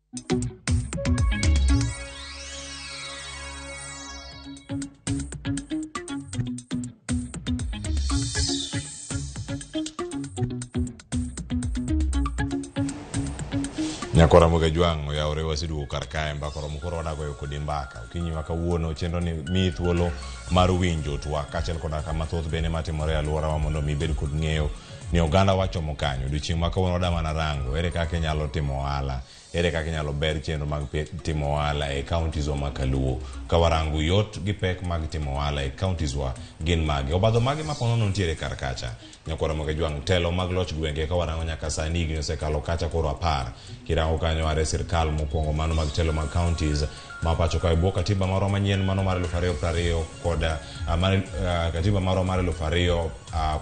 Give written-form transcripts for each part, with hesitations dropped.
Nyakwara Ramogi Ajwang' oyawore waseduogo kar kae mbaka oromo koro wadagoyo kodi mbaka okinyi ma kawuono chenro ni miyi thuolo mar winjo twak kaachiel koda ka mathoth bende matimore e alworawa mondo mi ibed kod ng'eyo ni oganda wachomo kanyo odiochieng' ma kawuono wada mana rango ere kaka inyalo timo ohala ere kaka inyalo ber chenro mag timo ohala e counties wa ma kaluo ka warango yot gi pek mag timo ohala e counties wa gin mage obadho mage ma ponono nitiere kar kacha Nyakwar Ramogi Ajwang', telo mag loch gwenge ka warango nyaka sani higni osekalo kacha koro apar. Kirango kanyo are sirkal mokwongo mano mag telo mag counties ma pacho ka e bwo katiba marwa manyien mano mar 2020 kod mar, katiba marwa mar 2000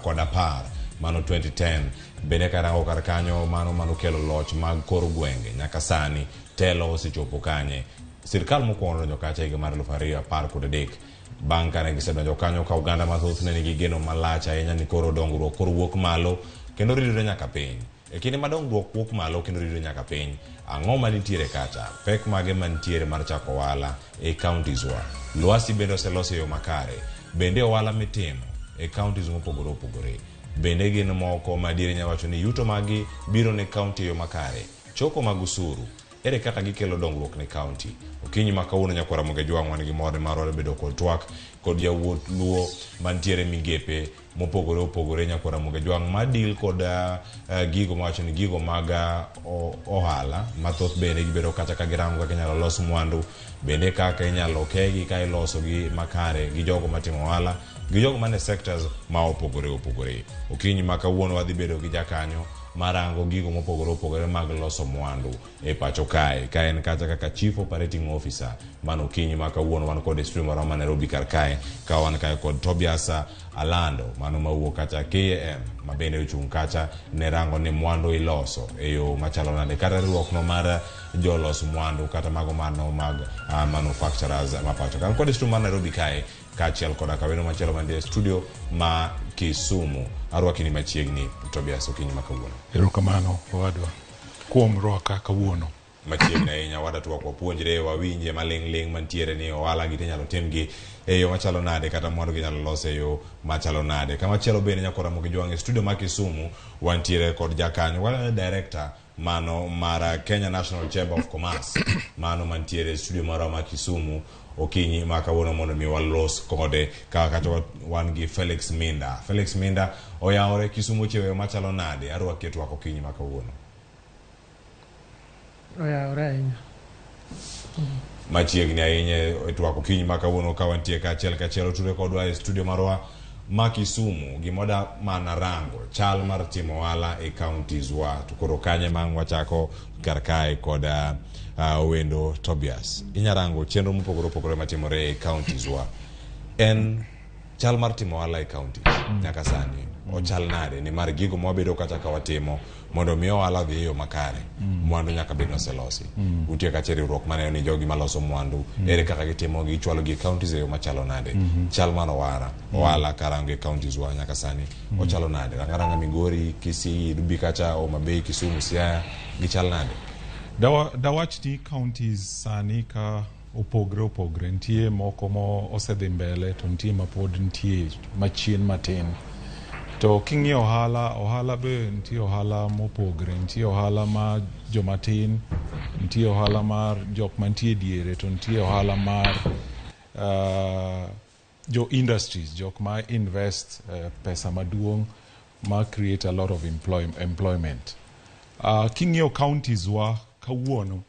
kod apar mano 2010. Bende karango kar kanyo mano manokelo loch mag kor gwenge nyaka sani telo osechopo kanye. Sirkal mokwongo nodonjo kacha higa mar 2013. Bang' kane gisedonjo kanyo ka oganda mathoth ne nigi geno malach ahinya ni koro dongruok koro wuok malo kendo ridore nyaka piny. E kinde ma dongruok wuok malo kendo ridore nyaka piny, ang'o manitiere kacha? Pek mage mantiere mar chako ohala e counties wa? Lwasi bende oselos e yo makare? Bende ohala mitimo e counties mopogore opogore bende gin moko ma adier inyalo wacho ni yuto maggi biro ne county e yo makare? Choko mag usuru Ere kaka gikelo dongruok ne county? Okinyi ma kawuono nyakwar Ramogi Ajwang' wan gi mor mar bedo kod twak kod yawuot Luo mantiere migepe mopogore opogore nyakwar Ramogi Ajwang' ma deal kod gigo mawacho ni gigo mag ohala mathoth bende gibedo kacha ka girango kaka inyalo los mwandu bende kaka inyalo kegi ka ilosogi makare gi jogo matimo ohala gi jogo mane sectors ma opogore opogore. Okinyi ma kawuono wadhi bedo gi jakanyo marango gigo mopogore opogore mag loso mwandu e pacho kae ka en kacha kaka Chief Operating Officer mano okinyi ma kawuono wan kod e studio marwa ma Nairobi kar kae ka wan kae kod Tobias Alando mano mawuok kacha KAM ma bende ochung' kacha ne rango ni mwandu iloso e yo machalo nade kata riwruok no mar jolos mwandu kata mago mano mag manufacturers ma pacho ka. An kod e studio mar Nairobi kae kaachiel koda ka wendo machielo mantie e studio ma Kisumu. Arwaki ni machiegni Tobias okinyi ma kawuono. Erokamano owadwa kuom rwaka kawuono. Machiegni ahinya wada twak wapuonjre wawinje maling' ling' mantiere ni ohala gi inyalo timgi e yo machalo nade kata mwandu gi inyalo los e yo machalo nade. Kamachielo bende nyakora Ramogi Jwang' e studio ma Kisumu wantiere kod jakanyo waneno director mano mar Kenya National Chamber of Commerce mano mantiere e studio marwa ma Kisumu okinyi ma kawuono mondo mi walos kode ka kata wan gi Felix Minda. Felix Minda oyawore Kisumu ochiewo machalo nade? Arwaki e twak okinyi ma kawuono. Oyawore ahinya. Machiegni ahinya e twak okinyi ma kawuono ka wantie kaachiel kachiel oture kodwa e studio marwa ma Kisumu gimoda mana rango chal mar timo ohala e counties wa to koro kanye ma ang' wachako kar kae kod wendo Tobias inya rango chenro mopogore opogore matimore e counties wa en chal mar timo ohala e counties nyaka sani ochal nade nimar gigo mwabedo kata ka watimo mondo mi ohala odhi e yo makare mwandu nyaka bed ni oselosi untie kacha e riwruok maneno ni jogi maloso mwandu ere kaka gitimo gichwalo gi e counties e yo machalo nade chal mar ohala ohala karango e counties wa nyaka sani ochalo nade ranga ranga Migori Kisii Dubi kacha Homa Bay Kisumu Siaya gichal nade Dawach ni counties sani ka opogre opogre nitie moko mo osedhi mbele to nitie mapod nitie machien matin to king'iyo ohala ohala be nitie ohala mopogre nitie ohala mar jomatin nitie ohala mar jok mantie diere to nitie ohala mar jo industries jok ma invest pesa maduong' ma create a lot of employment. King'iyo counties wa kawuono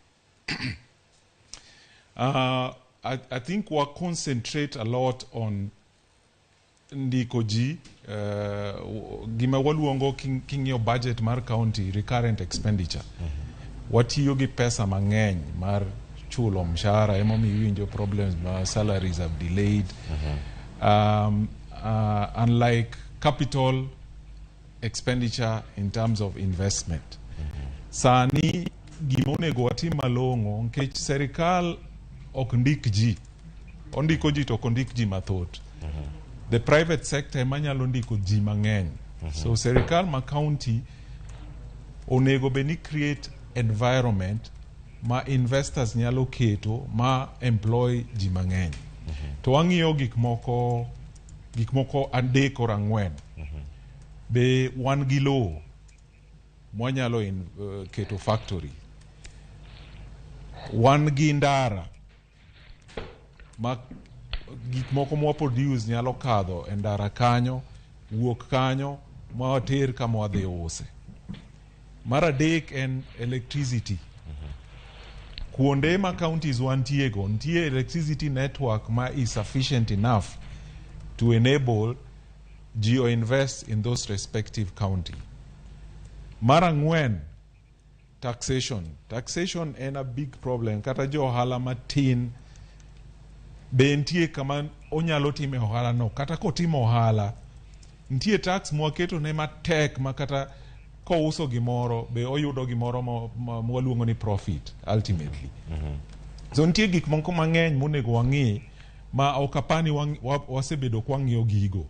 I think we concentrate a lot on ndiko ji gima waluongo king'iyo budget mar county recurrent expenditure watiyo gi pesa mang'eny mar chulo mshahara emomiyo iwinjo problems ma salaries have delayed unlike capital expenditure in terms of investment sani gima onego watim malong'o nikech serikal ok ndik ji ondiko ji to ok ondik ji mathoth the private sector ema nyalo ndiko ji mang'eny so serikal ma county onego bed ni create environment ma investors nyalo keto ma employ ji mang'eny. To wang'iyo gik moko adek or ang'wen. Be wan gi lowo mwanyalo keto factory? Wan gi ndara ma gik moko mwa produce nyalo kadho e ndara kanyo, wuok kanyo ma water kama wadhi use? Mar adek en electricity. Kuonde ma counties wantie go, nitie electricity network ma is sufficient enough to enable ji o invest in those respective county? Mar ang'wen, taxation. Taxation en a big problem. Kata jo ohala matin be nitie kama onyalo time ohala no? Kata kotimo ohala, nitie tax mwaketo ne matek ma kata kouso gimoro be oyudo gimoro mwaluongo ni profit ultimately? So nitie gik moko mang'eny monego wang'i ma ok apani wasebedo kwang'iyo gigo.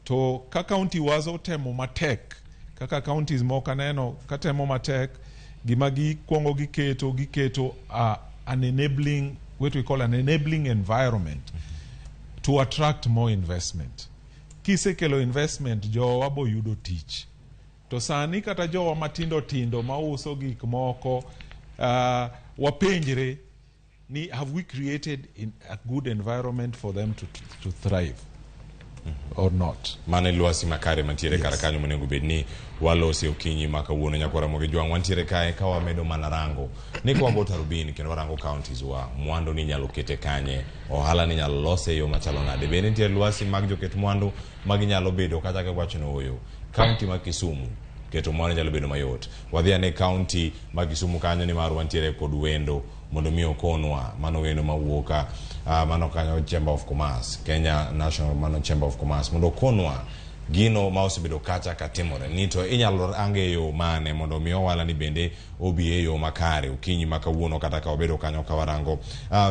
To ka county wazo temo matek, kaka counties moko aneno katemo matek, gima gikwongo giketo an enabling, what we call an enabling environment to attract more investment. Kisekelo investment, jowa bo yudo tich. To sani kata jowa matindo tindo mauso gik moko, wapenjre ni have we created a good environment for them to thrive or not? Mano e lwasi makare mantiere kar kanyo monego bed ni walose okinyi ma kawuono. Nyakwa Ramogi Jwang', wantiere kae ka wamedo mana rango ni ka wago tarubini kendo warango counties wa, mwandu ni inyalo kete kanye, ohala ni inyalo lose e yo machalo nade, bende nitie lwasi mag joket mwandu ma ginyalo bedo kata ka wacho ni oyo county ma Kisumu keto mwandu nyalo bedo mayot. Wadhi ane county ma Kisumu kanyo, nimar wantiere kod wendo mondo mi okonwa. Mano wendo mawuok ka mano kanyo Chamber of Commerce, Kenya National, mano Chamber of Commerce, mondo okonwa gino ma osebedo kacha katimore ni to inyalo range e yo mane mondo mi ohala ni bende obi e yo makare okinyi ma kawuono. Kata ka wabedo kanyo ka warango,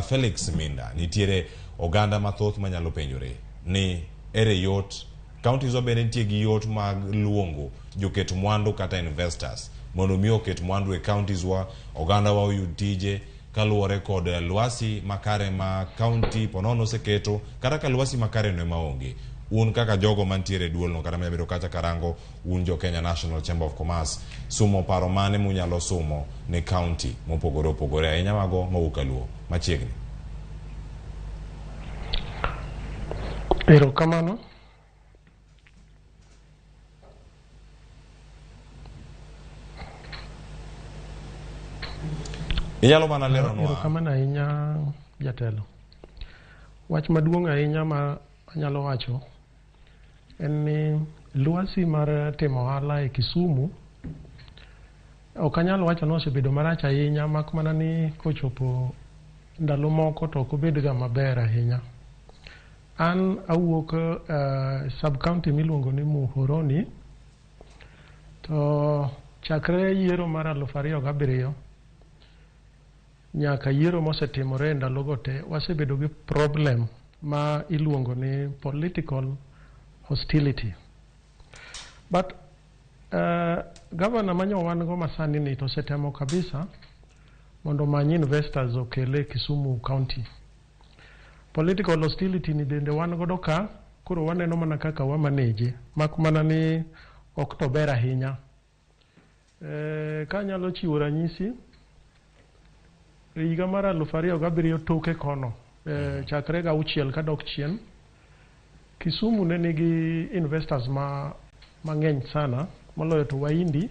Felix Minda, nitiere oganda mathoth manyalo penjore ni ere yot counties wa bende nitie gi yot mag luongo joket mwandu kata investors mondo mi oket mwandu e counties wa, oganda wa oyud tije kaluwore kod lwasi makare ma county ponono oseketo, kata ka lwasi makare no ema onge. Un kaka jogo mantiere e duolno kata manyabedo kacha karango un jo Kenya National Chamber of Commerce, sumo paro mane munyalo sumo ne county mopogore opogore, ahinya mago mawuok kaluo machiegni? Erokamano. Inyalo mana leronwa. Erokamano ahinya, jatelo. Wach maduong' ahinya ma anyalo wacho en ni lwasi mar timo ohala e Kisumu ok anyal wacho ni osebedo marach ahinya, mak mana ni kochopo ndalo moko to ok obed ga maber ahinya. An awuok sub county miluongo ni Muhoroni, to chakre yiero mar 2007 nyaka yiero mosetimore e ndalogo te, wasebedo gi problem ma iluongo ni political hostility. But governor manyo wan go masani ni to osetemo kabisa mondo omany investors okele Kisumu County. Political hostility ni bende wan godo ka, koro waneno mana kaka wa manage, mak mana ni ok to ber ahinya. Kanyalo chiwo ranyisi, e higa mar 2007 toke kono, chakre ga auchiel kadok chien, Kisumu ne nigi investors ma mang'eny sana moloyo to Wahindi.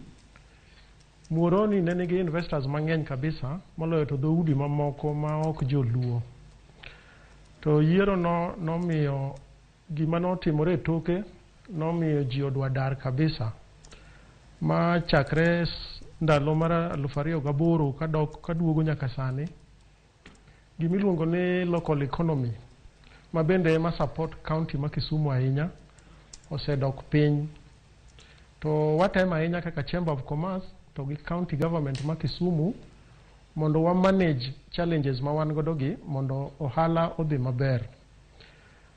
Muhoroni ne nigi investors mang'eny kabisa moloyo to dhoudi mamoko ma ok joluo. To yiero no nomiyo gima notimore e toke nomiyo ji odwa dar kabisa, ma chakre ndalo mar 2008 kadok kaduogo nyaka sani, gimiluongo ni local economy ma bende ema support county ma Kisumu ahinya osedok piny. To watemo ahinya kaka Chamber of Commerce to gi county government ma Kisumu mondo wa manage challenges ma wan godo gi mondo ohala odhi maber.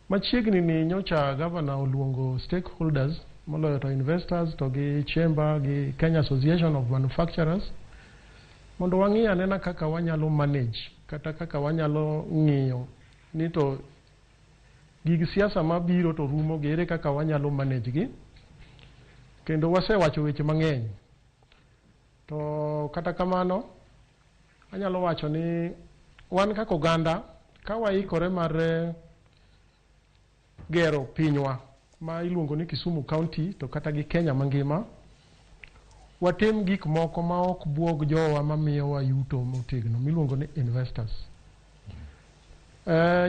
Machiegni ni nyocha governor oluongo stakeholders, moloyo to investors to gi chamber gi Kenya Association of Manufacturers. Mondo wang'i anena kaka wanyalo manage kata kaka wanyalo ng'iyo ni to gig siasa mabiro to rumo gi, ere kaka wanyalo manage gi. Kendo wasewacho weche mang'eny. To kata kamano, anyalo wacho ni wan kaka oganda ka waikore mar gero pinywa ma iluongo ni Kisumu County to kata gi Kenya mangima, watim gik moko ma ok buog jowa mamiyowa yuto motegno miluongo ni investors.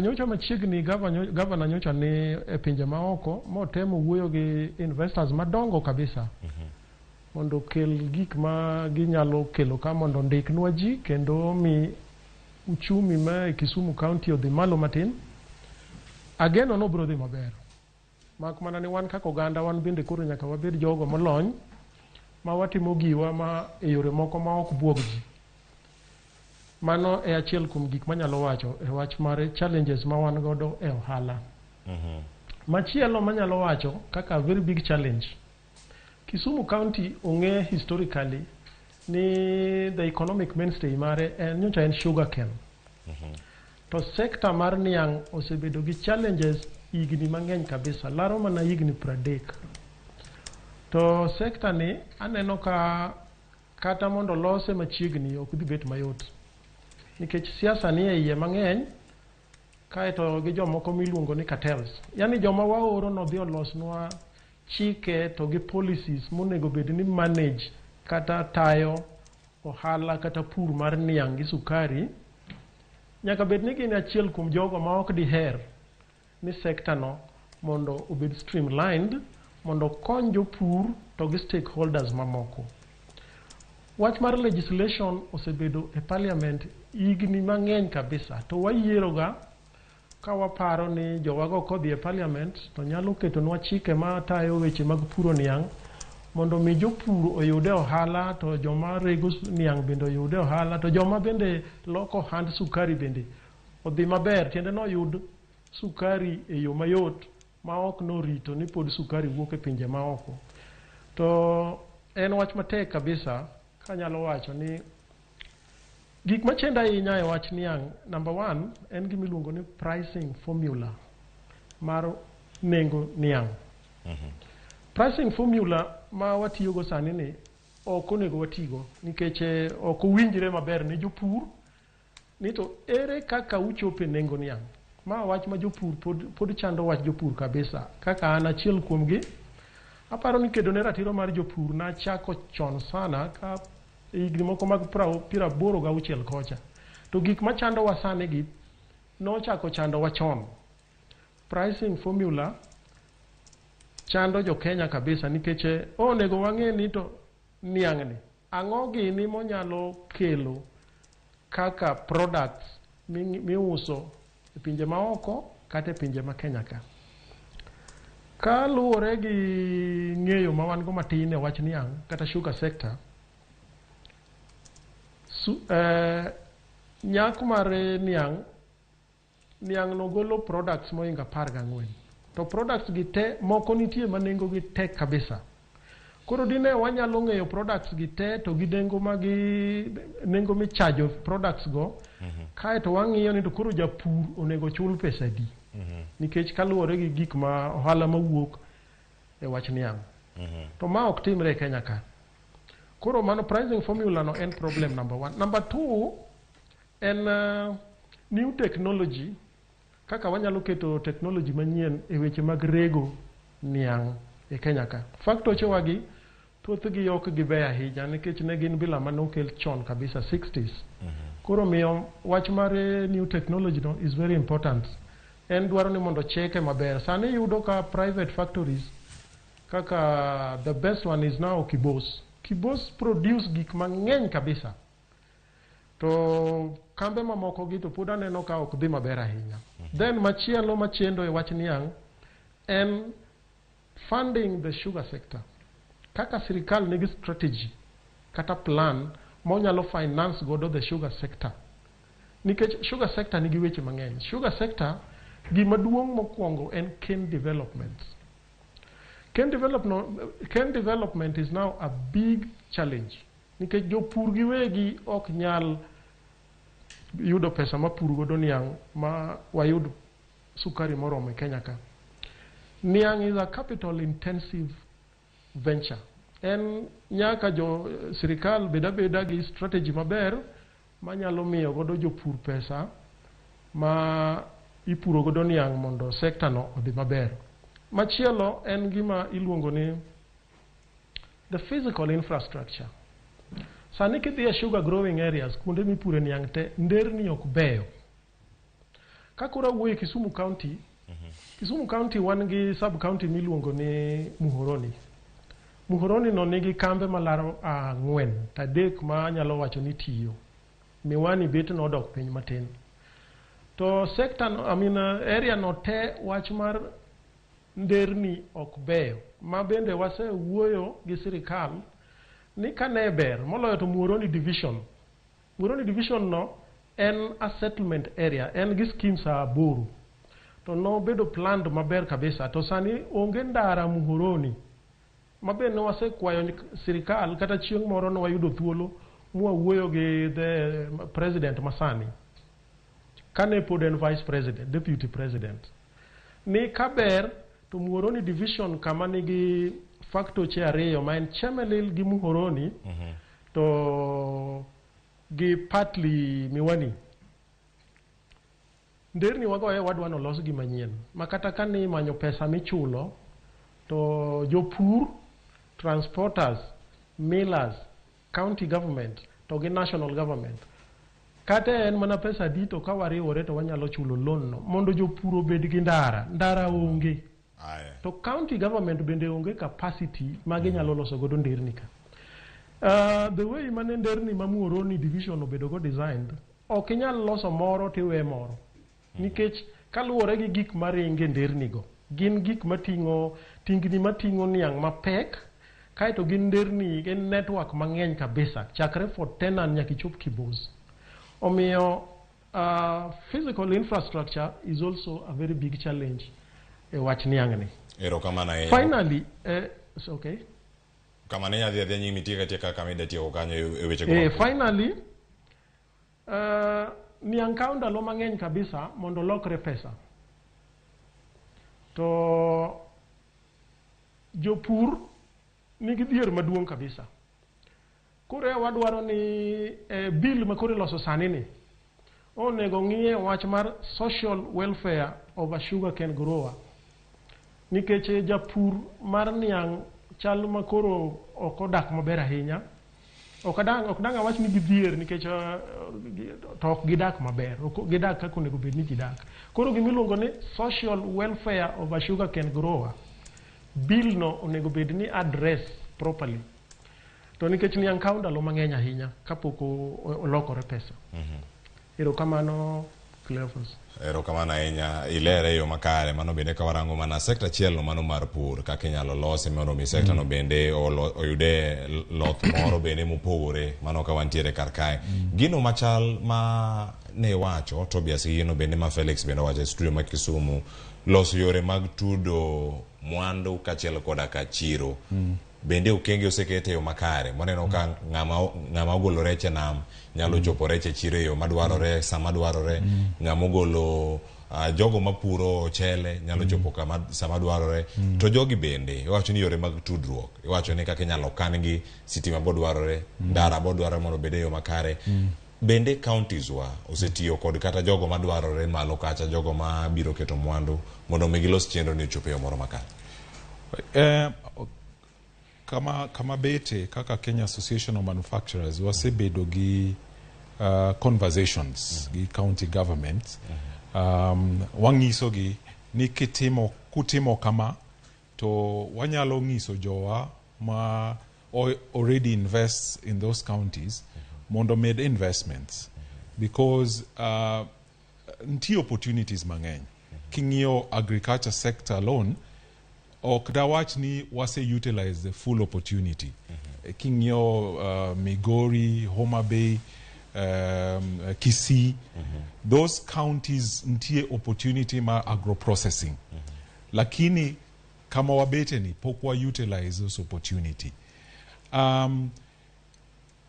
Nyocha machiegni gavana nyocha ni e pinje maoko motemo wuoyo gi investors madongo kabisa mondo okel gik ma ginyalo kelo ka mondo ondiknwa ji kendo mi uchumi ma e Kisumu County odhi malo matin. Ageno ni obiro dhi maber. Mak mana ni wan kaka oganda wan bende koro nyaka wabed jogo molony ma watimo giwa ma e yore moko ma ok buog ji. Mano e achiel kuom gik manyalo wacho e wach mar challenges ma wan godo e ohala. Machielo manyalo wacho kaka a very big challenge. Kisumu County ong'e historically ni the economic mainstay mare en nyocha en sugar cane. To sector mar niang' osebedo gi challenges higni mang'eny kabisa, laro mana higni 30. To sector ni aneno ka kata mondo lose machiegni ok dhi bet mayot. Nikech siasa ni e iye mang'eny, kaeto gi jomoko miluongo ni cartels. Yani joma waoro nodhi olosnwa chike to gi policies monego bed ni manage kata tayo ohala kata pur mar niang' gi sukari. Nyaka bed ni gin achiel kuom jogo ma ok diher ni sector no mondo obed streamlined mondo okony jopur to gi stakeholders mamoko. Wach mar legislation osebedo e parliament higni mang'eny kabisa to wayiero ga ka waparo ni jowago kodhi e parliament to nyalo ketonwa chike matayo weche mag puro niang' mondo mi jopur oyude ohala to joma rego niang' bende oyude ohala to joma bende loko ohand sukari bende odhi maber, tiende ni oyud sukari e yo mayot ma ok norito ni pod sukari wuok e pinje maoko. To en wach matek kabisa kanyalo wacho ni gik machendo ahinya e wach niang', number one en gima iluongo ni pricing formula mar nengo niang'. Pricing formula ma watiyogo sani ni ok onego watigo nikech ok owinjre maber ne jopur ni to ere kaka uchopo e nengo niang'. Ma wach ma jopur pod chando wach jopur kabisa. Kaka an achiel kuomgi, aparo ni kedo ne ratiro mar jopur nachako chon sana ka higni moko mag 86 kocha. To gik machandowa sani gi nochako chandowa chon. Pricing formula chando jo Kenya kabisa nikech onego wang'e ni to niang' ni ang'o gini monyalo kelo kaka products miuso e pinje maoko kata e pinje ma Kenya ka. Kaluwore gi ng'eyo ma wan go matin e wach niang' kata sugar sector, nyak mar niang', niang' no golo products mohingo 14. To products gi te moko nitie ma nengo gi tek kabisa. Koro dine wanyalo ng'eyo products gi te to gi nengo magi nengo michajo products go, kaeto wang'iyo ni to koro japur onego chul pesa adi. Nikech kaluwore gi gik ma ohala mawuok e wach niang'. To ma ok timre e Kenya ka. Koro mano pricing formula no en problem number one. Number two en new technology, kaka wanyalo keto technology manyien e weche mag rego niang' e Kenya ka. Factory gi thothgi ok gibeyo ahinya nikech ne gin bila manokel chon kabisa 60s. Koro miyo wach mar new technology no is very important. En dwaro ni mondo cheke maber. Sani iyudo ka private factories kaka the best one is now Kibos. Kibos produce gik mang'eny kabisa. To kambe mamoko gi to pod aneno ka ok dhi maber ahinya. Then machielo machendo e wach niang' en funding the sugar sector. Kaka sirikal nigi strategy kata plan monyalo finance godo the sugar sector. Nikech sugar sector nigi weche mang'eny. Sugar sector gima duong' mokwongo en cane development. Cane development is now a big challenge. Nikech jopur giwegi ok nyal yudo pesa mapur godo niang' ma wayud sukari moromo e Kenya ka. Niang' is a capital intensive venture. En nyaka jo sirikal bed abeda gi strategy maber manyalo miyo godo jopur pesa ma ipuro godo niang' mondo sector no odhi maber. Machielo en gima iluongo ni the physical infrastructure. Sani kidhi e sugar growing areas, kuonde mipure niang' te, nderni ok beyo. Ka koro awuoyo e Kisumu County, Kisumu County wan gi sub county miluongo ni Muhoroni. Muhoroni no nigi kambe malaro ang'wen, to adek ma anyalo wacho ni tiyo. Miwani bet nodok piny matin. To sector no, I mean, area no te wach mar nderni ok beyo. Ma bende wasewuoyo gi sirikal ni kane ber moloyo to Muhoroni division. Muhoroni division no en a settlement area, en gi schemes aboro. To nobedo planned maber kabisa. To sani onge ndara Muhoroni. Ma be ne wasekwayo sirikal kata chieng' moro ne wayudo thuolo mwawuoyo gi the president masani. Kane pod en vice president, deputy president. Ni kaber to Muhoroni division kama nigi factoche ariyo ma en Chemelil gi Muhoroni to gi partly Miwani. Nderni wagoye wadwa nolosgi manyien ma kata ka ni imanyo pesa michulo to jopur, transporters, millers, county government to gi national government kata en mana pesa adi to ka wariwore to wanyalo chulo loan no mondo jopur obed gi ndara. Ndara onge. Aya. To county government bende onge capacity ma ginyalo loso godo nderni ka. The way mane nderni ma Muhoroni division obedo go designed, ok inyal loso moro tiwe moro. Nikech kaluwore gi gik maringe nderni go, gin gik mating'o tingni mating'o niang' mapek, kaeto gin nderni gin network mang'eny kabisa chakre Fort Tenan nyaka ichop Kibos. Omiyo physical infrastructure is also a very big challenge e wach niang' ni. Erokamano ahinya. Finally, it's okay. Kama ne nyadhi adhiya nyime itiek atieka kama ida tieko kanyo e weche go mag pur. Finally, niang' kawo ndalo mang'eny kabisa mondo olokre pesa. To jopur nigi dhier maduong' kabisa. Koro e wadwaro ni bill ma koro iloso sani ni onego ng'iye wach mar social welfare of a sugarcane grower. Nikech japur mar niang' chal ma koro ok odak maber ahinya. Ok dang' awach ni gidhier nikech to ok gidak maber. Ok gidak kaka onego bed ni gidak. Koro gimiluongo ni social welfare of a sugarcane grower, bill no onego bed ni address properly. To nikech niang' kawo ndalo mang'eny ahinya kapok olokore pesa. Erokamano, Cleophas. Erokamano ahinya, ilere e yo makare. Mano bende ka warango mana sekta achiel no, mano mar pur, kaka inyalo lose mondo mi sekta no bende oyude loth moro bende mopogore, mano ka wantiere kar kae. Gino machal ma ne iwacho, Tobias, gi gino bende ma Felix bende owacho e studio ma Kisumu, loso yore mag tudo mwandu kaachiel koda ka chiro. Bende okenge oseket e yo makare moneno ka ng'ama ogolo rech e nam nyalo chopo rech e chiro e yo madwarore sama dwarore, ng'ama ogolo jogo mapuro ochele nyalo chopo kama sama dwarore. To jogi bende iwacho ni yore mag tudruok, iwacho ni kaka inyalo kan gi sitima bodwarore, ndara bodwarore mondo obed e yo makare. Bende counties wa osetiyo kod kata jogo madwarore malo kacha, jogo mabiro keto mwandu mondo mi gilos chenro ni ochop e yo moro makare? Kama bete kaka Kenya Association of Manufacturers wasebedo gi conversations gi county government. Wang'iso gi ni kutimo kama to wanyalo ng'iso jowa ma already invests in those counties mondo med investments, because nitie opportunities mang'eny. King'iyo agriculture sector alone, ok dawach ni wase utilize the full opportunity. King'iyo Migori, Homa Bay, Kisii, those counties nitie opportunity mar agro-processing. Lakini kama wabete ni pok wa utilize those opportunity.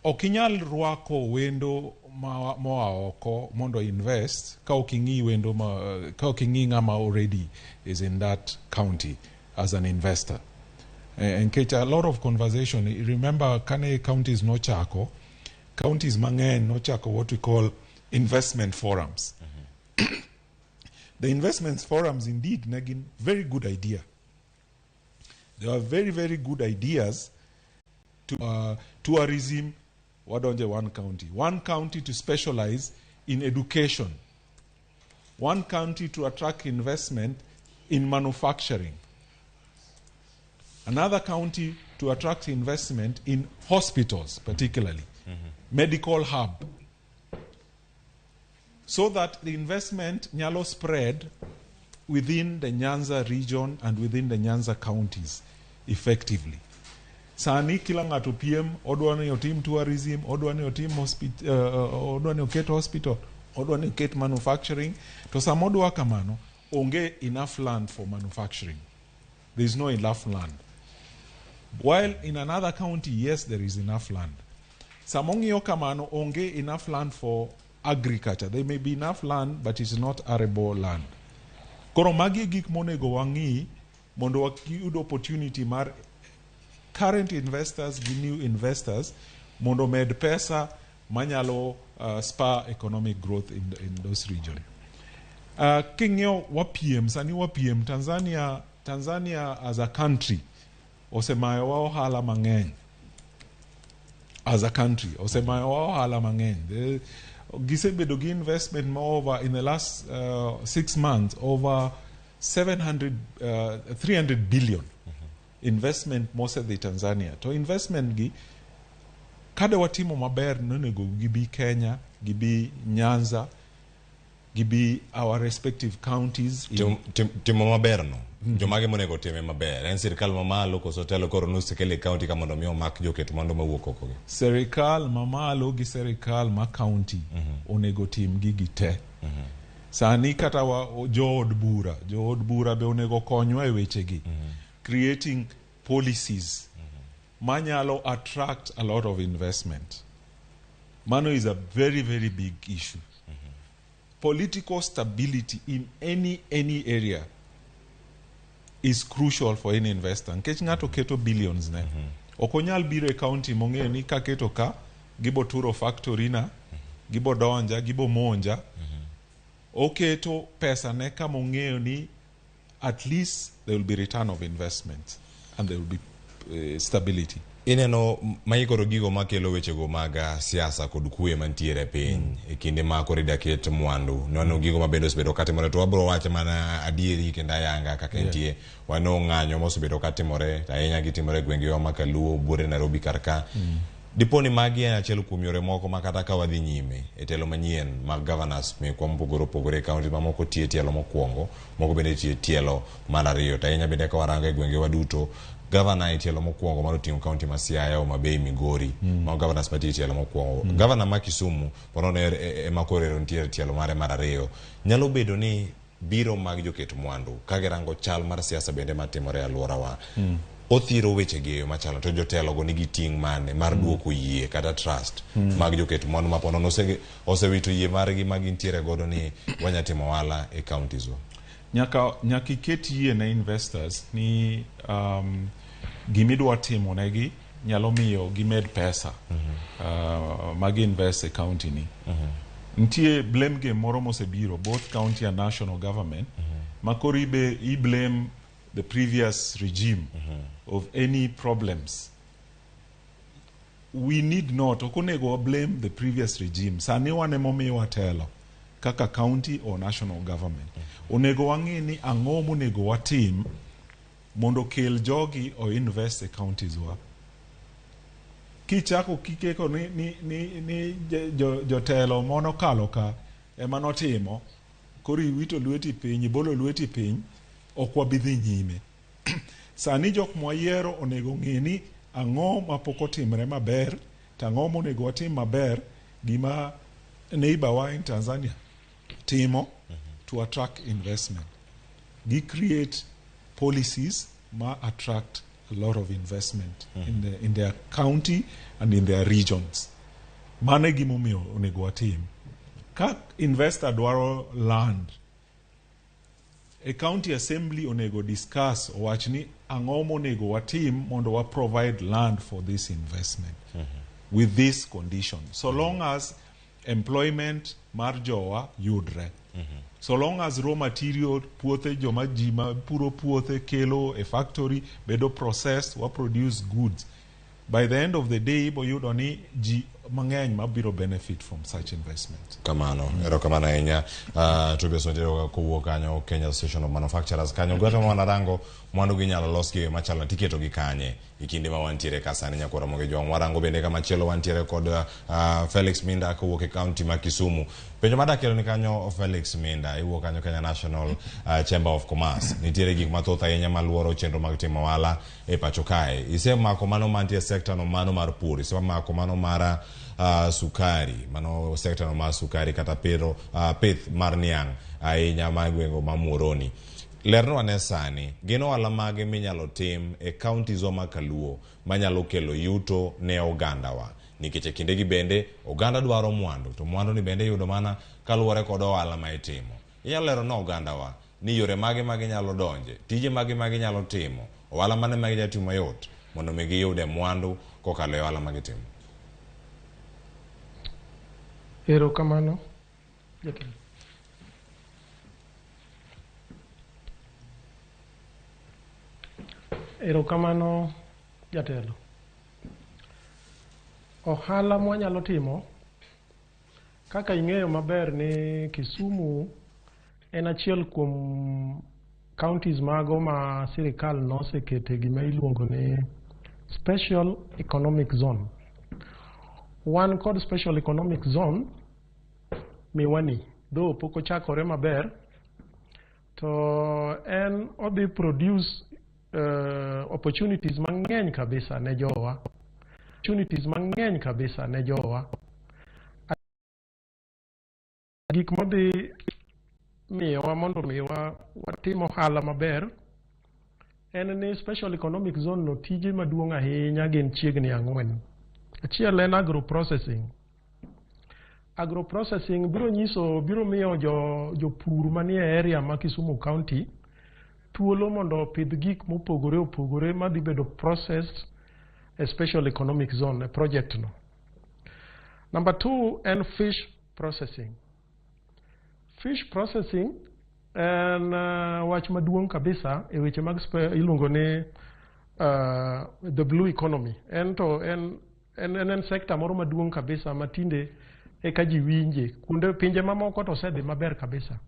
Ok inyal rwako wendo moa oko mondo invest ka ok ing'i wendo ma, ka ok ing'i ng'ama already is in that county as an investor. Nikech a lot of conversation, remember kane counties nochako, counties mang'eny nochako what we call investment forums. The investment forums indeed ne gin very good idea. They are very, very good ideas to tourism, wadonje one county. One county to specialize in education. One county to attract investment in manufacturing. Another county to attract investment in hospitals, particularly, medical hub. So that the investment nyalo spread within the Nyanza region and within the Nyanza counties effectively. Sani kila ng'ato piem, odwa ni otim tourism, odwa ni otim odwa ni oket hospital, odwa ni oket manufacturing. To sama odwa kamano, onge enough land for manufacturing. There is no enough land. While in another county, yes, there is enough land. Sama ong'iyo kamano, onge enough land for agriculture. There may be enough land, but it's not arable land. Koro magi e gik monego wang'i mondo wayud opportunity mar current investors gi new investors mondo med pesa manyalo spur economic growth in those region. King'iyo wapiem, sani wapiem, Tanzania as a country osemayowa ohala mang'eny. As a country, osemayowa ohala mang'eny. Gisebedo gi investment ma over in the last 6 months over 700, 300 billion investment mosedhi Tanzania. To investment gi kade watimo maber nonego gibi Kenya, gibi Nyanza, gibi our respective counties in Timo maber no, jomage monego time maber? En sirikal mamalo koso telo koro nosekele e county ka mondo mi omak joket mwandu mawuok oko gi? Serikal mamalo gi serikal ma county onego tim gigi te. Sani kata wa jood bura be onego konywa e wechegi. Creating policies manyalo attract a lot of investment. Mano is a very, very big issue. Political stability in any area is crucial for any investor. Nikech ng'ato keto billions ne. Ok onyal biro e county mong'eyo ni kaketo ka, gibo turo factory na, gibo donja, gibo monja. Oketo pesa ne kama ong'eyo ni at least there will be return of investment and there will be stability. Ineno magi koro gigo makelo wechego mag siasa kod kwe mantiere e piny e kinde ma koro ida ket mwandu. Nwaneno gigo mabende osebedo katimore, to wabro wacho mana adieri kendo ayanga kaka entie. Waneno ng'anyo mosebedo katimore, to ahinya gitimore e gwengewa ma Kaluo buore Nairobi kar ka. Dipo ni magi en achiel kuom yore moko ma kata ka wadhi nyime e telo manyien mag governors mekwa mopogore opogore e kaunti mamoko tiyo e tielo mokwongo, moko bende tiyo e tielo mar ariyo, to ahinya bende ka warango e gwengewa duto, gavana e tielo mokwongo mar oting'o kaunti ma Siaya, Homa Bay, Migori, mago governors matiyo e tielo mokwongo. Gavana ma Kisumu ponono ema koro ero nitiere e tielo mare mar ariyo. Nyalo bedo ni biro mag joket mwandu ka girango chal mar siasa bende matimore e alworawa othiro wechegi e yo machalo to jotelogo nigi ting' mane mar duoko yie kata trust mag joket mwandu ma ponono osewito yie margi ma gintiere godo ni wanya timo ohala e counties wa? Nyaka iket yie ne investors ni gimidwa timo negi nyalo miyo gimed pesa ma gi invest e county ni. Nitie blame game moro mosebiro both county and national government ma koro ibe i blame the previous regime of any problems. We need not, ok onego wa blame the previous regime. Sani wan emomiwa telo kaka county or national government, onego wang'e ni ang'o monego watim mondo kel jogi o invest e counties wa. Kichako kikeko ni jotelo monokalo ka ema notimo, koro iwito lweti piny, ibolo lweti piny, ok wabi dhi nyime. Sani jok mwayiero onego ng'e ni ang'o mapok otimre maber to ang'o monego watim maber, gima neighbor wa in Tanzania timo to attract investment. Gi create policies ma attract a lot of investment in their county and in their regions. Mano e gimomiyo onego watim. Ka investor dwaro land, e county assembly onego discuss, owach ni ang'o monego watim mondo wa provide land for this investment with this condition, so long as employment mar jowa yudre, so long as raw material, puothe joma ji ma puro puothe kelo e factory bedo processed, wa produce goods. By the end of the day, iboyudo ni ji mang'eny mabiro benefit from such investment. Kamano, erokamano ahinya. Tobias Wanjiru kowuok kanyo Kenya Association of Manufacturers kanyo. Gwetho ma wanarango mwandu gi inyalo los gi machalo tiketo gi kanye e kinde ma wantiere ka sani, nyakwara Ramogi Jwang'. Warango bende kamachielo wantiere kod Felix Minda kowuok e county ma Kisumu. Penjo madakelo ni kanyo, Felix Minda, iwuok kanyo Kenya National Chamber of Commerce. Nitiere gik mathoth ahinya maluoro chenro mag timo ohala e pacho kae. Isemako mano mantie e sekta no mano mar pur, isemako mano mar sukari, mano sekta no mar sukari kata pero, pith mar niang' ahinya mar gwenge ma Muhoroni. Lernwa ane sani, gin ohala mage minyalo tim e counties wa ma Kaluo manyalo kelo yuto ne ogandawa? Nikech e kindegi bende oganda dwaro mwandu, to mwandu ni bende iyudo mana kaluwore kod ohala ma itimo. Inyalo lero ne ogandawa ni yore mage ma ginyalo donje, tije mage ma ginyalo timo, ohala mane ma ginyalo timo mayot mondo mi giyude mwandu kokalo e ohala ma gitimo. Erokamano, jatelo. Erokamano, jatelo. Ohala mwanyalo timo, kaka ing'eyo maber ni Kisumu en achiel kuom counties mago ma sirikal nosekete gima iluongo ni Special Economic Zone. Wan kod Special Economic Zone Miwani, though pok ochakore maber, to en odhi produce opportunities mang'eny kabisa ne jowa. Opportunities mang'eny kabisa ne jowa. Gik modhi miyowa mondo mi watim ohala maber en ni Special Economic Zone no tije maduong' ahinya gin chiegni ang'wen. Achiel en agro processing. Agro processing biro nyiso, biro miyo jo jopur manie area ma Kisumu County thuolo mondo opidh gik mopogore opogore madhi bedo processed e Special Economic Zone e project no. Number two en fish processing. Fish processing en wach maduong' kabisa e weche mag iluongo ni the blue economy. En to en sector moro maduong' kabisa ma tinde eka ji winje. Kuonde pinje mamoko to osedhi maber kabisa.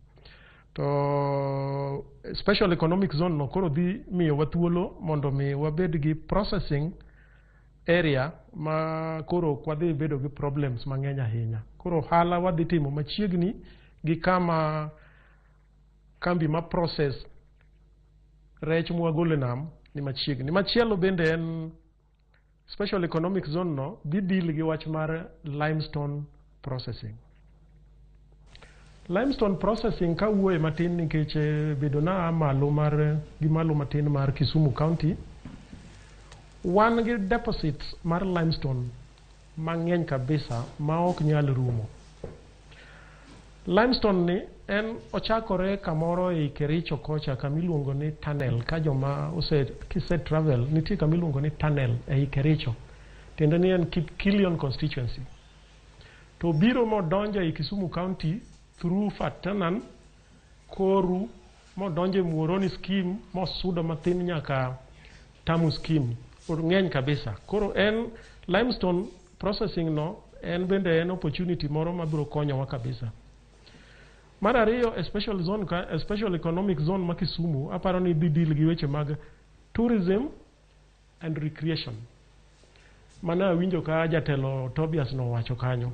To Special Economic Zone no koro dhi miyowa thuolo mondo mi wabed gi processing area ma koro ok wadhi bedo gi problems mang'eny ahinya. Koro ohala wadhi timo machiegni gi kama kambi ma process rech mwagolo e nam ni machiegni. Machielo bende en Special Economic Zone no dhi deal gi wach mar limestone processing. Limestone processing kawuoye matin nikech bedo na malo mar gi malo matin mar Kisumu County, wan gi deposits mar limestone mang'eny kabisa ma ok nyal rumo. Limestone ni en ochakore kamoro ei Kericho kocha kamiluongo ni Tunnel. Ka joma ose kise travel, nitie kamiluongo ni Tunnel ei Kericho, tiende ni en Kipkelion constituency. To biro modonjo ei Kisumu County through Fatanan, Koru, modonjo e Muhoroni scheme, mosudo mathin nyaka Tamu scheme. Ng'eny kabisa. Koro en limestone processing no en bende en opportunity moro mabiro konyowa kabisa. Mar ariyo, e special zone ka, e Special Economic Zone ma Kisumu, aparo ni dhi deal gi weche mag tourism and recreation. Mano awinjo ka jatelo Tobias nowacho kanyo.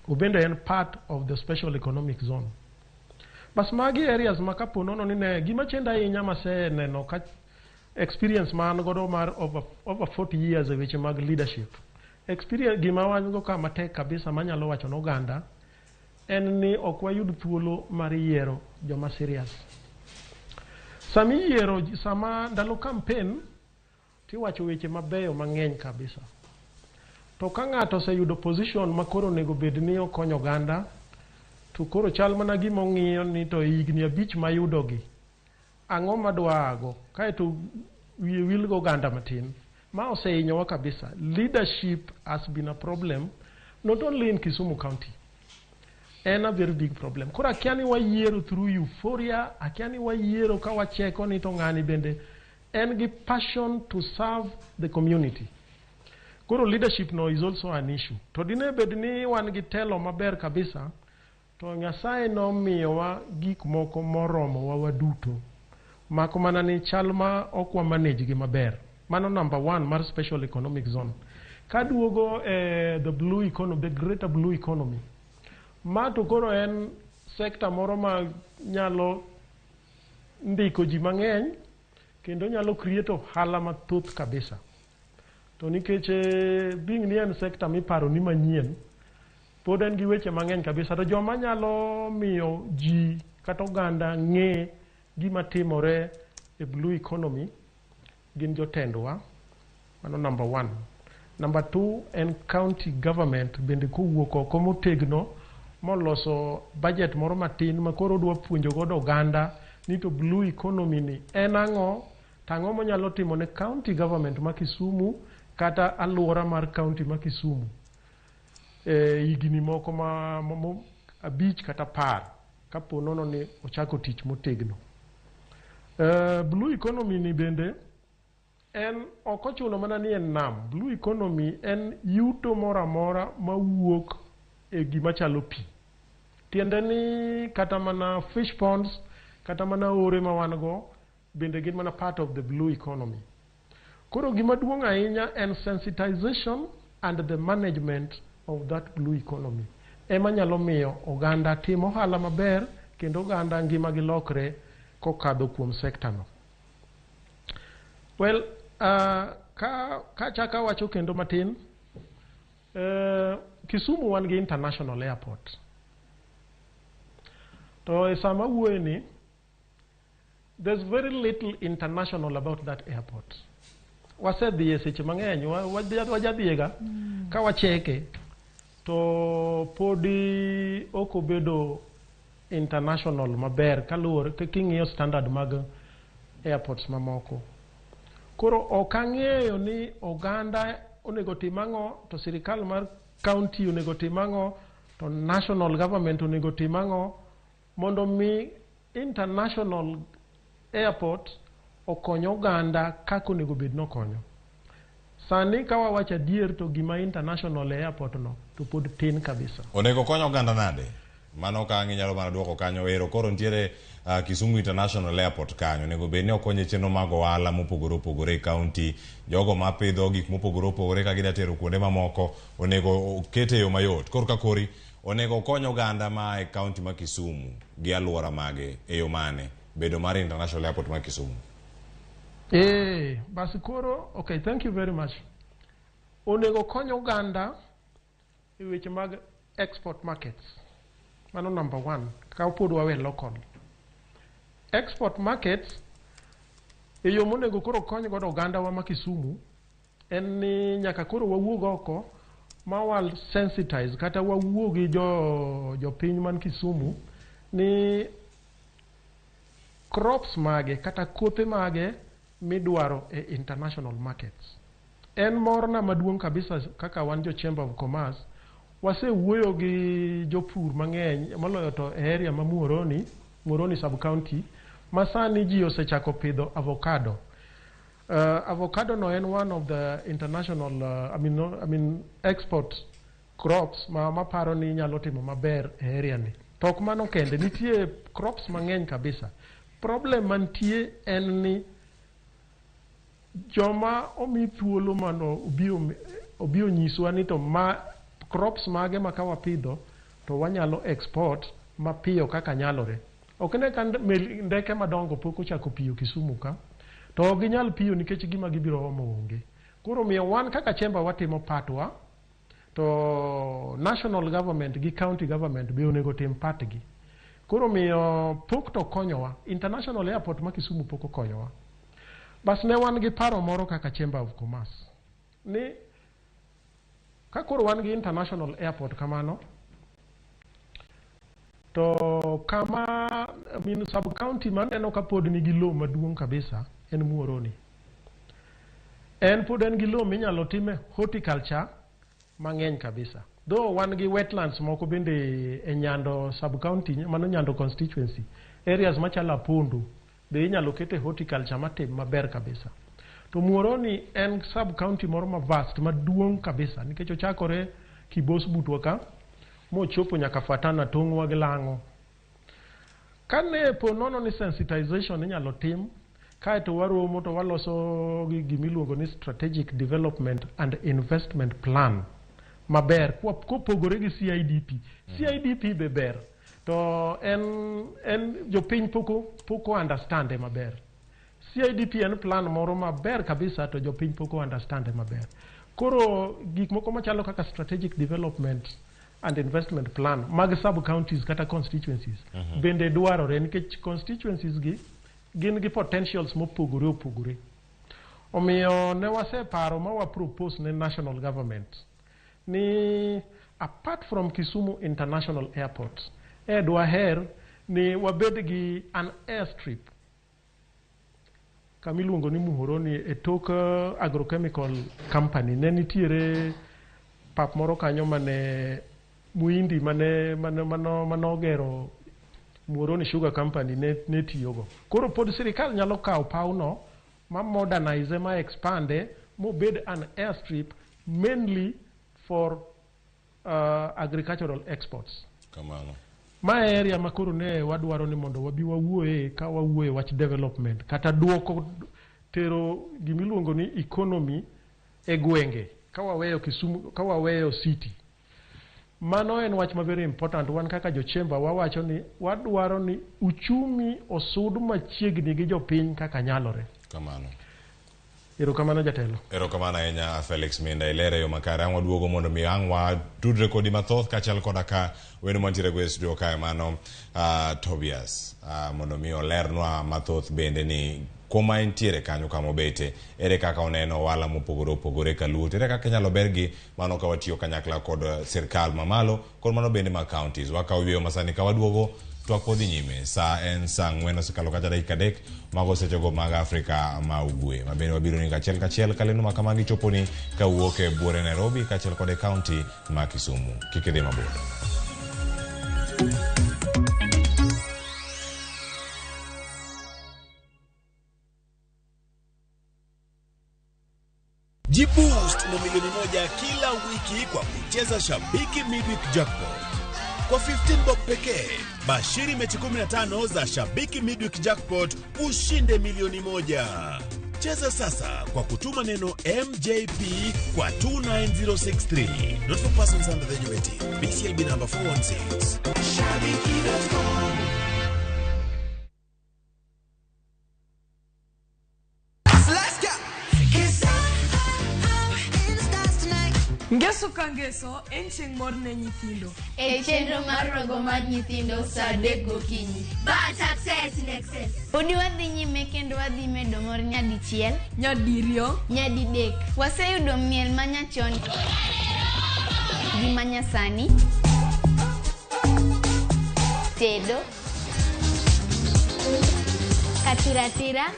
Obende en part of the Special Economic Zone. Bas, magi areas ma kapo nono ni ne gima chendo ahinya maseneno ka experience ma an godo mar over 40 years e weche mag leadership. Experience gima wan go ka matek kabisa manyalo wacho ne oganda en ni ok wayud thuolo mar yiero joma serious. Sama iyiero, sama ndalo campaign, Tiwacho weche mabeyo mang'eny kabisa. To ka ng'ato oseyudo position ma koro onego bed ni okonyo oganda, to koro chal mana gima ong'iyo ni to higni 5 mayudogi, ang'o madwa ago? Kaeto wiye wil go oganda matin. Ma osehinyowa kabisa. Leadership has been a problem, not only in Kisumu County. En a very big problem. Koro akia ni wayiero through euphoria, akia ni wayiero ka wacheko ni to ng'ani bende en gi passion to serve the community. Koro leadership no is also an issue. To dine bed ni wan gi telo maber kabisa, to Nyasaye nomiyowa gik moko moromowa waduto. Mak mana ni chal ma ok wa manage gi maber. Mano number 1 mar special economic zone. Kaduogo the blue economy, the greater blue economy. Ma to koro en sector moro ma nyalo ndiko ji mang'eny kendo nyalo create ohala mathoth kabisa. To nikech being ni en sector miparo ni manyien, pod en gi weche mang'eny kabisa. To joma nyalo miyo ji kata oganda ng'e gima timore e blue economy gin jotendwa. Mano number 1. Number 2 en county government bende kowuok oko motegno moloso budget moro matin ma koro odwa puonjo godo oganda ni to blue economy ni en ang'o, to ang'o monyalo timo ne county government ma Kisumu kata alwora mar county ma Kisumu higni moko ma 5 kata 10 kapo nono ni ochako tich motegno. Blue economy ni bende en ok ochuno mana ni en nam. Blue economy en yuto moro amora mawuok e gima chalo pi. Tiende ni kata mana fish ponds, kata mana ore ma wan go bende gin mana part of the blue economy. Koro gima duong' ahinya en sensitization and the management of that blue economy. Ema nyalo miyo oganda tim ohala maber kendo oganda ngimagi lokre kokadho kuom sekta no. Well, ka chaka wacho kendo matin, Kisumu wan gi international airport. To e sama wuoye ni, there's very little international about that airport. Wasedhi e seche mang'eny, wajadhiega ka wacheke, to podi ok obedo international maber kaluwore king'iyo standard mag airports mamoko. Koro ok ang'eyo ni oganda onego tim ang'o, to sirikal mar county onego tim ang'o, to national government onego tim ang'o mondo mi international airport okony oganda kaka onego bed nokonyo. Sani ka wawacho adier to gima international airport no to pod tin kabisa. Onego kony oganda nade? Mano ka ang' inyalo mana duoko kanyo. Ero koro nitiere Kisumu International Airport kanyo. Onego bed ni okonyo e chenro mag ohala mopogore opogore e county. Jogo mapidho gik mopogore opogore ka gidwa tero kuonde mamoko onego oket e yo mayot. Koro ka kori onego okony oganda ma e county ma Kisumu gi alwora mage e yo mane bedo mar International Airport ma Kisumu? Basi koro, okay, thank you very much. Onego kony oganda e weche mag export markets. Mano number 1, ka pod wawe local. Export markets, e yo monego koro kony godo oganda wa ma Kisumu, en ni nyaka koro wawuog oko ma wa sensitize kata wawuo gi jopiny man Kisumu ni crops mage kata kothe mage midwaro e international markets. En morna maduong' kabisa kaka wan jo Chamber of Commerce, wasewuoyo gi jopur mang'eny moloyo to e area ma Muhoroni, Muhoroni sub-county, ma sani ji osechako pidho avocado. Avocado no en one of the international, I mean export crops ma maparo ni nyalo timo maber e area ni. To ok mano kende, nitie crops mang'eny kabisa. Problem mantie en ni joma omi thuolo mondo obi onyiswa ni to ma crops mage ma ka wapidho to wanyalo export mapiyo kaka nyalore. Ok ne ka ndeke madongo pok ochako piyo Kisumu ka, to ok ginyal piyo nikech gima gibiro omo onge. Koro miyo wan kaka chamber watimo patwa, to national government gi county government be onego tim patgi. Koro miyo pok to konyowa. International airport ma Kisumu pok okonyowa. Bas ne wan gi paro moro kaka Chamber of Commerce ni ka koro wan gi international airport kamano to kama I mean, sub county maneno ka pod nigi lowo maduong' kabisa en Muhoroni. En pod en gi lowo minyalo time horticulture mang'eny kabisa. Though wan gi wetlands moko bende e Nyando sub county, mano Nyando constituency, areas machalo Apondo be inyalo kete horticulture matim maber kabisa. To Muhoroni en sub county moro ma vast maduong' kabisa nikech ochakore Kibos butwa ka mochopo nyaka Fatana tong'wa gi Lang'o. Kane po nono ni sensitization inyalo tim kaeto waromo to waloso gi gimiluongo ni strategic development and investment plan maber kopogore gi CIDP. CIDP be ber to en jopiny poko understand maber. CIDP en plan moro maber kabisa to jopiny poko understand maber. Koro gik moko machalo kaka strategic development and investment plan mag sub counties kata constituencies bende dwarore nikech constituencies gi gin gi potentials mopogore opogore. Omiyo ne waseparo ma wa propose ne national government ni apart from Kisumu International Airport, e dwaher ni wabed gi an airstrip kamiluongo ni Muhoroni e tok agrochemical company. Ne nitiere pap moro kanyo mane muhindi mane manogero Muhoroni Sugar Company ne tiyogo. Koro pod sirikal nyalo kawo pawno ma modernize ma expande mobed an airstrip mainly for agricultural exports. Kamano. Ma area ma koro ne wadwaro ni mondo wabi wawuoye ka wawuoye wach development kata duoko tero gimiluongo ni economy e gwenge ka waweyo Kisumu, ka waweyo city. Mano en wach ma very important. Wan kaka jo chamber wawacho ni wadwaro ni uchumi osud machiegni gi jopiny kaka nyalore. Kamano. Erokamano jatelo. Erokamano ahinya Felix Minda, ilere yo makare. Ang' waduogo mondo mi ang' watudre kodi mathoth kaachiel koda ka wendo mantiere go e studio kae mano Tobias mondo mi olernwa mathoth bende ni kuma entiere kanyo kama obete ere kaka oneno ohala mopogore opogore kaluo to ere kaka inyalo bergi mano ka watiyo kanyakla kod sirkal mamalo kod mano bende mag counties. Wakawo yweyo masani ka waduogo twak podhi nyime. Sa en saa 4 osekalo kata dakika 3 mago sechego mag Afrika ma Ugwe. Ma bende wabiro ni kachiel kachiel kalendo ma kamagi choponi kawuok e buore Nairobi kaachiel kod e county ma Kisumu. Kik idhi mabor. Jiboost na milioni 1 kila wiki kwa kucheza Shabiki Midweek Jackpot. Kwa 15 bob pekee, bashiri mechi 15 za Shabiki Midweek Jackpot ushinde milioni 1. Cheza sasa kwa kutuma neno MJP kwa 29063. Not for persons under the age of 18. BCLB number 416. Shabiki.com. Ngeso ka ngeso en chieng' mor ne nyithindo. E chenro mar rogo mar nyithindo saa 3 gokinyi. Bad success in excess. Podi wadhi nyime kendo wadhi medo mor nyadichiel, nyadiriyo, nyadidek. Waseyudo miel manyachon gi manyasani, tedo, katiratira,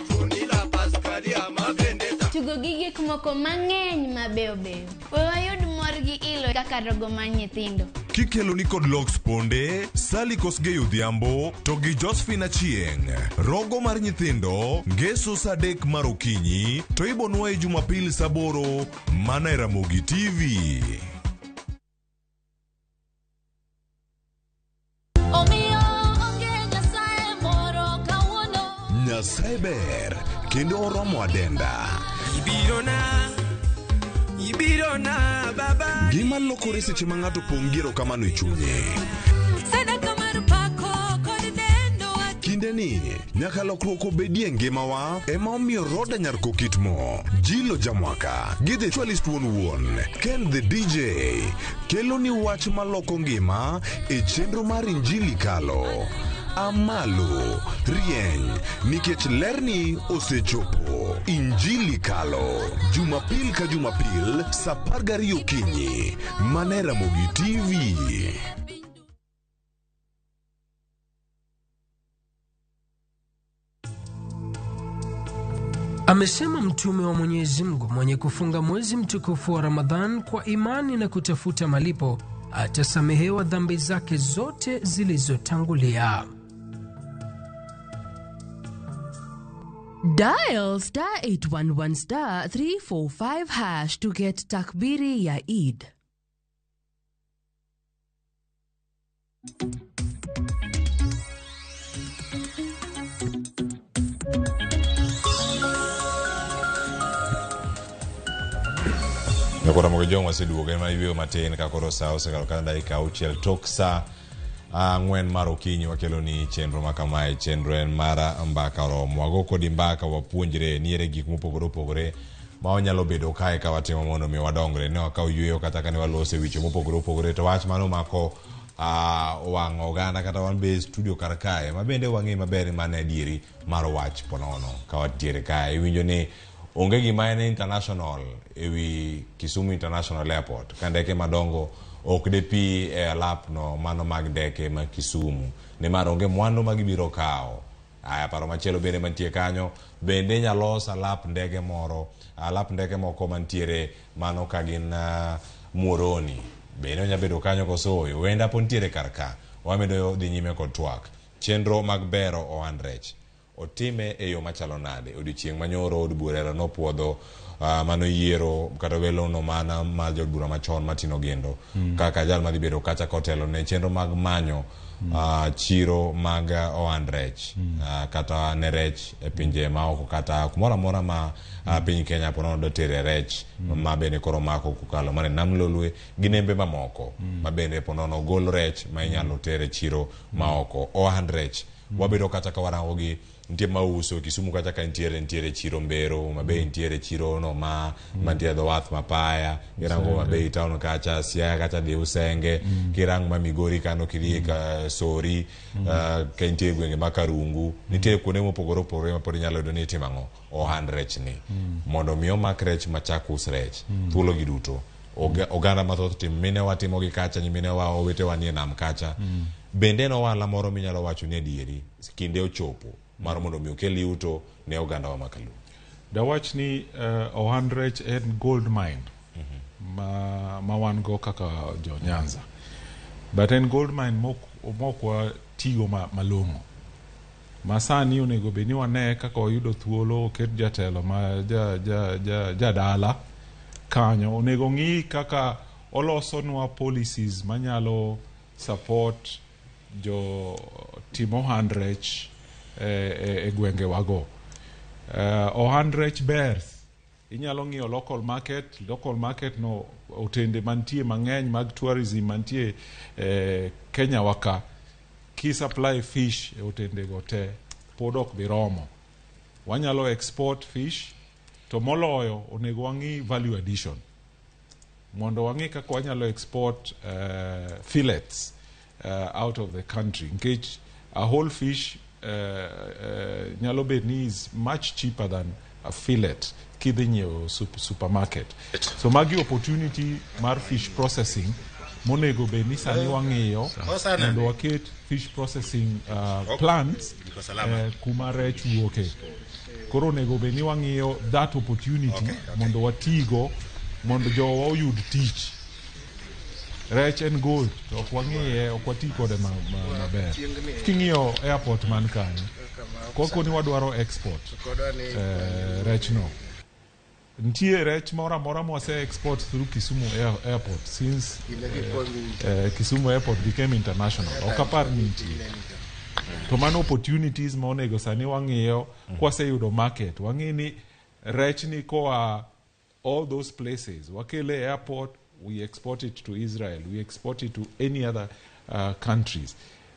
tugo gi gik moko mang'eny mabeyo beyo. We wayud mor gi ilo kaka rogo mar nyithindo. Kikelo ni kod Lox Ponde, Sally Kosgei Odhiambo to gi Josephine Achieng'. Rogo mar nyithindo ngeso saa 3 mar okinyi to ibonwaye Jumapil saa 8 mana e Ramogi TV. Nyasaye ber kendo oromo adenda. Ibirona baba. Gima lokore seche ma ng'ato pong' gi erokamano e chunye. Kinde ni nyaka lokruok obedie e ngimawa ema omiyo Roda Nyar Kokitmo, Jilo Jamwaka gi The Actualist wuon wuon, Ken the DJ kelo ni wach maloko ngima e chenro mar Injili Kalo. Amalo, rieny, nikech lerni osechopo. Injili kalo, Jumapil ka Jumapil, sa 12 okinyi. Mane Ramogi TV. Amesema Mtume wa Mwenyezi Mungu, mwenye kufunga mwezi mtukufu wa Ramadhan kwa imani na kutafuta malipo atasamehewa dhambi zake zote zilizotangulia. Dial star 811 star 345 hash to get Takbiri ya Eid. Nyakora Mogi waseduogo en mana yweyo matin ka koro sa osekalo kata dakika 6 tok sa 4 mar okinyi. Wakelo ni chenro ma kamae, chenro en mar Mbaka Oromo. Wago kodi mbaka, wapuonjre niere gik mopogore opogore ma wanyalo bedo kae ka watimo mondo mi wadongre. Ne wakaw yweyo kata kane walose wiche mopogore opogore, to wach mano mako wang' oganda kata wan be studio kar kae ma bende wang'e maber mane adieri mar wach ponono. Ka wantiere kae iwinjo ni onge gima en international ewi Kisumu International Airport, ka ndeke madongo ok de pi e alapno mano mag ndeke ma Kisumu, nimar onge mwandu ma gibiro kawo. Aya, paro machielo bende mantie kanyo bende inyalo los alap ndege moro, alap ndeke moko mantiere mano ka gin Muhoroni bende onyalo bedo kanyo koso oyo wenda po nitiere kar ka. Wamedo dhi nyime kod twak. Chenro mag bero ohand rech otime e yo machalo nade? Odiochieng' manyoro od bura nopuodho mano yiero kata welono mana mar jaod bura machon Martin Ogendo kaka jal madhi bedo kacha kotelo ne chenro mag manyo chiro mag ohand rech kata ne rech e pinje maoko kata kumoro amora ma piny Kenya po nono tere rech ma bende koro mako kokalo mana e nam Lolwe gi nembe mamoko ma bende po nono gol rech ma inyalo tere chiro maoko. Ohand rech wabedo kata ka warango gi nitie mauso Kisumu kacha ka nitiere chiro Mbero ma be nitiere chiro no ma mantiere dho wath Mapaya, kirango ma be town kacha Siaya kacha dhi Usenge, kirango ma Migori kano kidhi ka Sori, ka nitie gwenge ma Karungu, nitie kuonde mopogore opogore ma pod inyalo yudo ni itimo ang'o ohand rech ni mondo mi omak rech machak us rech thuolo gi duto. Oganda mathoth timo, minewa timo gi kacha, nyiminewa owetewa nie nam kacha. Bende en ohala moro minyalo wacho ni adieri kinde ochopo mar mondo mi okel yuto ne oganda wa makaluo. Dawach ni ohand rech en gold mine ma wan go kaka jo Nyanza, but en gold mine mok watigo malong'o. Ma sani onego bed ni wane kaka wayudo thuolo oket jatelo ma jadala kanyo, onego ng'i kaka olosonwa policies manyalo support jo tim ohand rech e gwenge wago. Ohand rech ber, inyalo ng'iyo local market no otende mantie mang'eny mag tourism mantie Kenya waka, ki supply fish e otende go te pod ok bi romo. Wanyalo export fish, to moloyo onego wang'i value addition mondo wang'i kaka wanyalo export fillets out of the country, nikech a whole fish nyalo bet ni is much cheaper than a fillet kidhi nyiewo supermarket. So magi opportunity mar fish processing monego bed ni sani wang'iyo mondo waket fish processing plants kuma rech wuoke. Koro onego bed ni wang'iyo that opportunity mondo watigo mondo jowa oyud tich. Rech en gold to ok wang'iye, ok wati kode maber. King'iyo airport man kanyo, koko ni wadwaro export rech no. Nitie rech moro amora mwase export through Kisumu Airport since Kisumu Airport became international. Ok apar ni nitie. To mano opportunities ma onego sani wang'iyo kwaseyudo market. Wang'i ni rech ni koa all those places. Wakele airport, we export it to Israel, we export it to any other countries.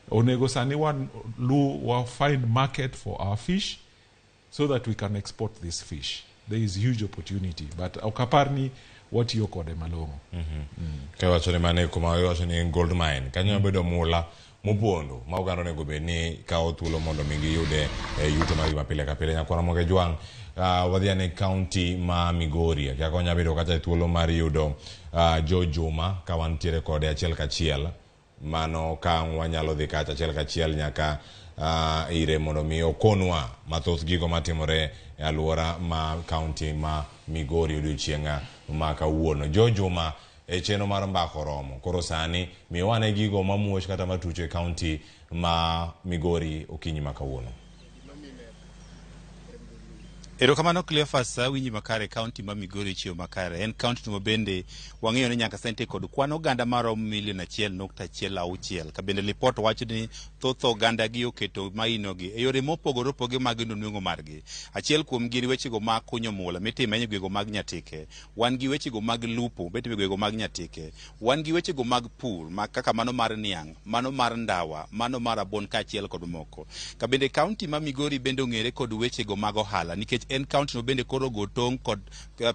Onego sani wa find market for our fish so that we can export this fish. There is huge opportunity, but ok apar ni watiyo kode malong'o. Ka iwacho ni mano kuma iwacho ni en gold mine, kanyo bedo mula mopondo ma oganda onego bed ni kawo thuolo mondo mi giyude e yuto margi ma pile ka pile. Nyakwara Moge Jwang', wadhi ane kaunti ma Migori. Akia konya bedo kata e thuolo mar yudo Joe Juma ka wantiere kode achiel kachiel. Mano ka wanyalo dhi kacha achiel kachiel nyaka ire mondo mi okonwa mathoth gigo matimore e alwora ma kaunti ma Migori odiochieng' ma kawuono. Joe Juma, e chenro mar mbaka oromo. Koro sani miwa ane gigo mamuoch kata matucho e kaunti ma Migori okinyi ma kawuono. Erokamano Cleophas, awinji makare. Kaunti ma Migori chiew makare. En kaunti no bende wang'eyo ni nyaka sani kod kwan oganda maromo milion 1.16. Ka bende lipot wacho ni thoth oganda gi oketo maino gi e yore mopogore opogore mag yudo nweng'o margi. Achiel kuom gin wechego mag kunyo mula mitimo e gwenge mag Nyatike. Wan gi wechego mag lupo mitimo e gwenge mag Nyatike. Wan gi wechego mag pur ma kaka mano mar niang', mano mar ndawa, mano mar rabuon kaachiel kod moko. Ka bende kaunti ma Migori bende ong'ere kod wechego mag ohala nikech en kaunti no bende koro go tong' kod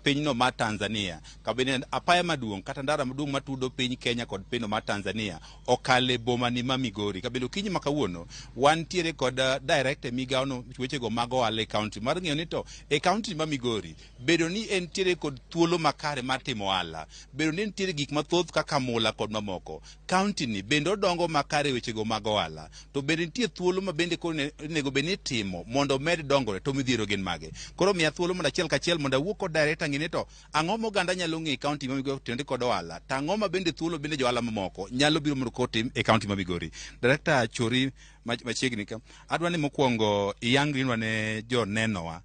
pinyno mar Tanzania. Ka bende apaya maduong' kata ndara maduong' matudo piny Kenya kod pinyno mar Tanzania okale boma ni ma Migori. Ka bende okinyi ma kawuono wantiere kod director e migawo no wechego mag ohala e kaunti mar ng'eyo ni to e kaunti ma Migori bedo ni entiere kod thuolo makare mar timo ohala, bedo ni entiere gik mathoth kaka mula kod mamoko. Kaunti ni bende odongo makare wechego mag ohala, to bende nitie thuolo ma bende koro onego bed ni itimo mondo omed dongore to midhiero gin mage. Koro miya thuolo mondo achiel kachiel mondo awuo kod director ng'e ni to ang'o ma oganda nyalo ng'eyo e kaunti ma Migori otenore kod ohala, to ang'o ma bende thuolo bende jo ohala mamoko nyalo biro mondo kotim e kaunti ma Migori. Director chori machiegni ka. Adwa ni mokwongo iyangrinwa ne jonenowa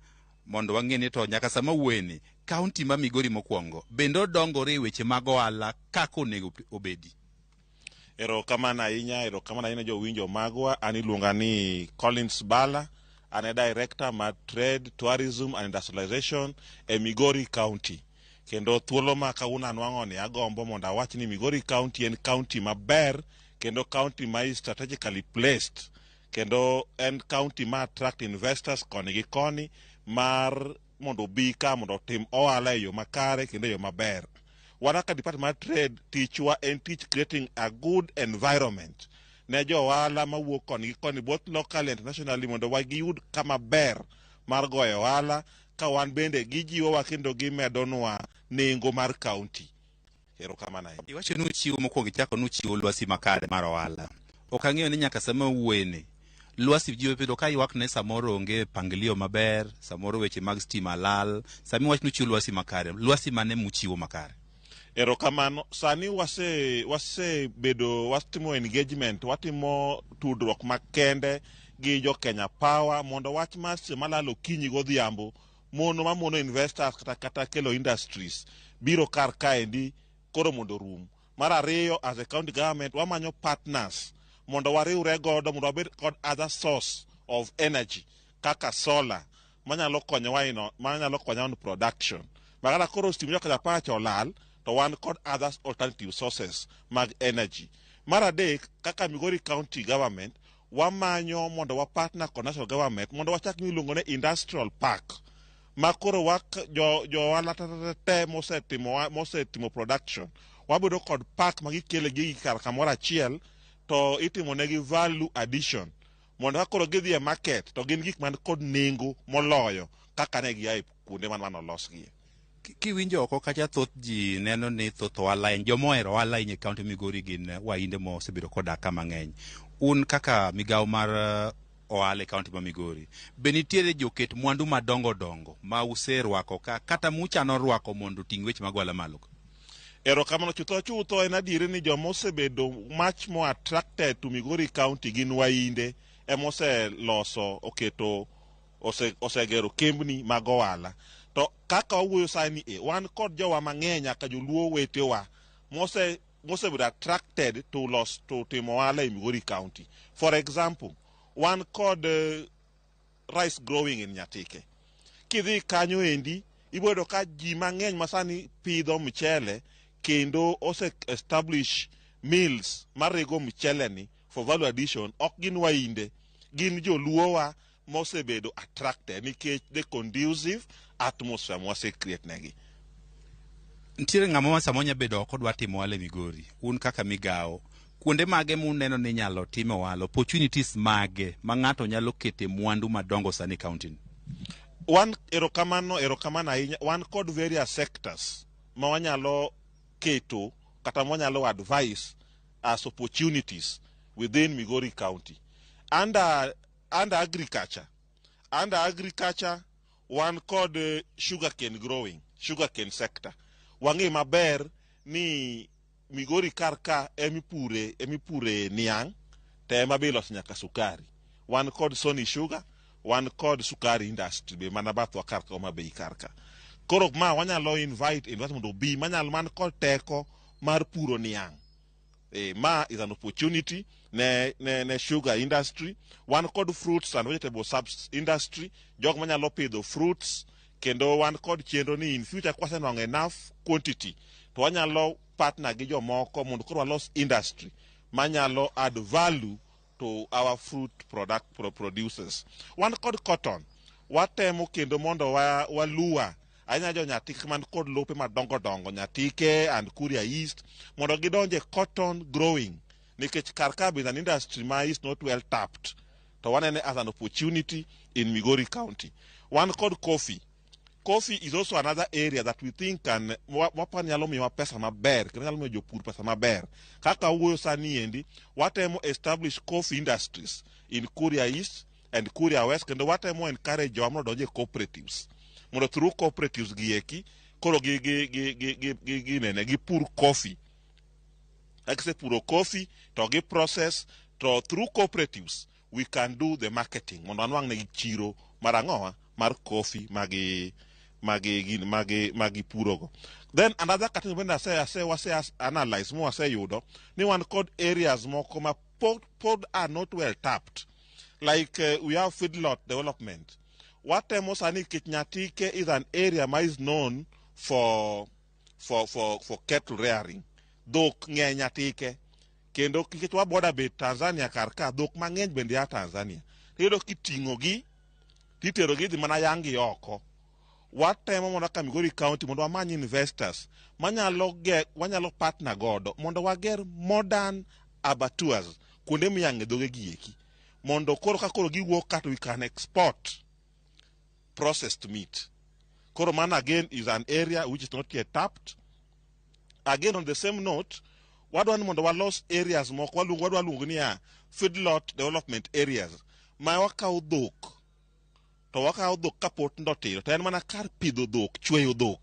mondo wang'e ni to nyaka sama wuoyeni kaunti ma Migori mokwongo bende odongore e weche mag ohala kaka onego obedi. Erokamano ahinya, erokamano ahinya jowinjo magwa. An iluonga ni Collins Bala, an e director mar Trade, Tourism and Industrialization e Migori County. Kendo thuolo ma kawuono anwang'o ni agombo mondo awach ni Migori County en county maber kendo county ma is strategically placed kendo en county ma attract investors koni gi koni mar mondo obi ka mondo otim ohala e yo makare kendo e yo maber. Wan kaka Department mar Trade, tichwa en tich creating a good environment ne jo ohala mawuok koni gi koni both locally and internationally mondo giyud kama ber mar goyo ohala ka wan bende gijiwowa kendo gimedonwa nengo mar county. Erokamano ahinya. Iwacho ni uchiwo mokwongo ichako ni uchiwo lwasi makare mar ohala. Ok ang'eyo ni nyaka sama wuoyeni lwasi ji obedo ka ywak ne samoro onge pangilio maber, samoro weche mag stima lal. Sama iwacho ni uchiwo lwasi makare, lwasi mane muchiwo makare? Erokamano. Sani wasebedo watimo engagement, watimo tudruok makende gi jo Kenya Power mondo wach mar stima malal okinyi godhiambo mono mamono investors kata kelo industries biro kar kaendi koro mondo orum. Mar ariyo, as a county government wamanyo partners mondo wariwre godo mondo wabed kod other source of energy kaka solar manyalo konyowa ino manyalo konyowa on production. Makata koro stima jo Kenya Power cha olal to wan kod other alternative sources mag energy. Mar adek, kaka Migori County Government wamanyo mondo wa partner kod national government mondo wachak gimiluongo ni industrial park ma koro wa jo ohala te mosetimo production wabedo kod park ma gikele gigi kar kamoro achiel to itimo negi value addition mondo ka koro gidhi e market to gin gik man kod nengo moloyo kaka ne gia e kuonde man olosgie. Kiwinjo oko kacha thoth ji neno ni thoth ohala en joma ohero ohala ahinya e kaunti Migori gin wahinde mosebedo kodak ka mang'eny. Un kaka migawo mar ohala e kaunti ma Migori, be nitiere joket mwandu madongo dongo ma userwako ka kata muchano rwako mondo oting' weche mag ohala malo? Erokamano chutho chutho en adieri ni joma osebedo much more attracted to Migori County gin wahinde emoseloso oketo osegero kembni mag ohala. To kaka wawuoyo sani e wan kod jowa mang'eny nyaka joluo wetewa mosebedo attracted to los to timo ohala e Migori County. For example, wan kod rice growing in Nyatike. Kidhi kanyo endi ibiro yudo ka ji mang'eny masani pidho mchele kendo ose establish mills marego mchele ni for value addition ok gin wahinde, gin joluowa mosebedo attracted nikech the conducive atmosphere mwase create negi. Nitiere ng'ama ma samoro nya bedo oko dwa timo ohala e Migori. Un kaka migawo, Kuonde mage muneno ni inyalo time ohala, opportunities mage ma ng'ato nyalo kete mwandu madongo sani e county ni? Wan erokamano, erokamano ahinya. Wan kod various sectors ma wanyalo keto kata ma wanyalo advise as opportunities within Migori County. Under agriculture wan kod sugarcane growing, sugarcane sector. Wang'e maber ni Migori kar ka emipure niang' to ema be iloso nyaka sukari. Wan kod Sony Sugar, wan kod sukari industry be mana bathwa kar ka, Homa Bay kar ka. Koro ma wanyalo invite invest mondo obi manyalo man kod teko mar puro niang'. Ma is an opportunity ne sugar industry. Wan kod fruits and vegetable subs industry, jok manyalo pidho fruits, kendo wan kod chenro ni in future kwasenwang'o enough quantity to wanyalo partner gi jomoko mondo koro walos industry manyalo add value to our fruit product producers. Wan kod cotton, watemo kendo mondo walua ahinya jo Nyatike man kod lope madongo dongo, Nyatike and Kuria East, mondo gidonje cotton growing, nikech kar ka be is an industry ma is not well tapped, to wanene as an opportunity in Migori County. Wan kod coffee. Coffee is also another area that we think can wapa nyalo miyowa pesa maber kendo nyalo miyo jopur pesa maber. Kaka wuoyo sani endi, watemo establish coffee industries in Kuria East and Kuria West, kendo watemo encourage jowa mondo odonj e cooperatives, mondo through cooperatives gi eki koro gi nene gipur coffee. Ka gisepuro coffee to gi process, to through cooperatives we can do the marketing mondo wanwang' negi chiro mar ang'owa mar coffee magi gin magi purogo. Then another category bende ase wase analyze mwaseyudo ni wan kod areas moko ma pod are not well tapped, like we have feedlot development. Watemo sani nikech Nyatike is an area ma is known for cattle rearing. Dhok ng'eny Nyatike, kendo nikech wa border bet Tanzania kar ka, dhok mang'eny bende ya Tanzania iyudo kiting'o gi titerogi idhi mana yang gi oko. Watemo mondo kaka Migori County mondo wamany investors manyalo ge wanyalo partner godo mondo wager modern abattoirs, kuonde miyang'e dhoge gi eki, mondo koro ka koro giwuok kata we can export processed meat. Koro mano again is an area which is not yet tapped. Again, on the same note, wadwa ni mondo walos areas moko wadwa luongo niya feedlot development areas, ma wakawo dhok to wakawo dhok kapod tindo tindo, to en mana kar pidho dhok, chweyo dhok,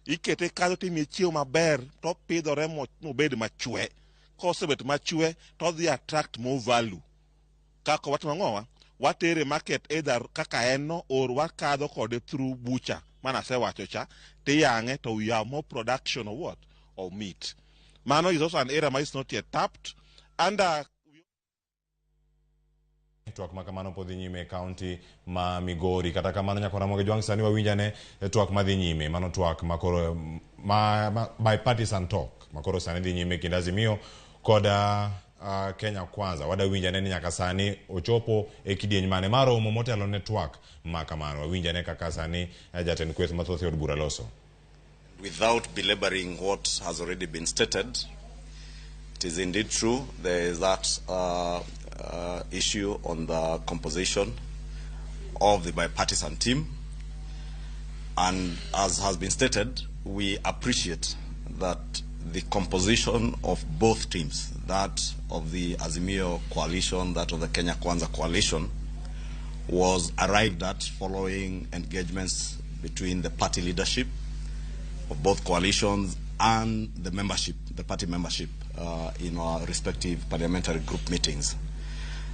ikete kanyo timiye chiemo maber to opidhore mobed machwe. Kosebet machwe to odhi attract more value. Kaka watimo ang'owa, watere market either kaka en no or wakadho kode through butcher mana asewacho cha tiyang'e, to we have more production of what? Of meat. Mano is also an area ma is not yet tapped under. Twak ma kamano pod dhi nyime e kaunti ma Migori. Kata kamano, nyaka Ramogi Jwang' sani wawinjane e twak madhi nyime. Mano twak makoro ma bipartisan talk makoro sani dhi nyime kind Azimio kod Kenya Kwanza. Wada winjane ni nyaka sani ochopo e kidieny mane maromo motelo ne twak ma kamano. Wawinjane kaka sani jatend kweth mathoth e od bura loso. Without belaboring what has already been stated, it is indeed true there is that issue on the composition of the bipartisan team. And as has been stated, we appreciate that the composition of both teams, that of the Azimio coalition, that of the Kenya Kwanza coalition, was arrived at following engagements between the party leadership of both coalitions and the membership, the party membership, in our respective parliamentary group meetings.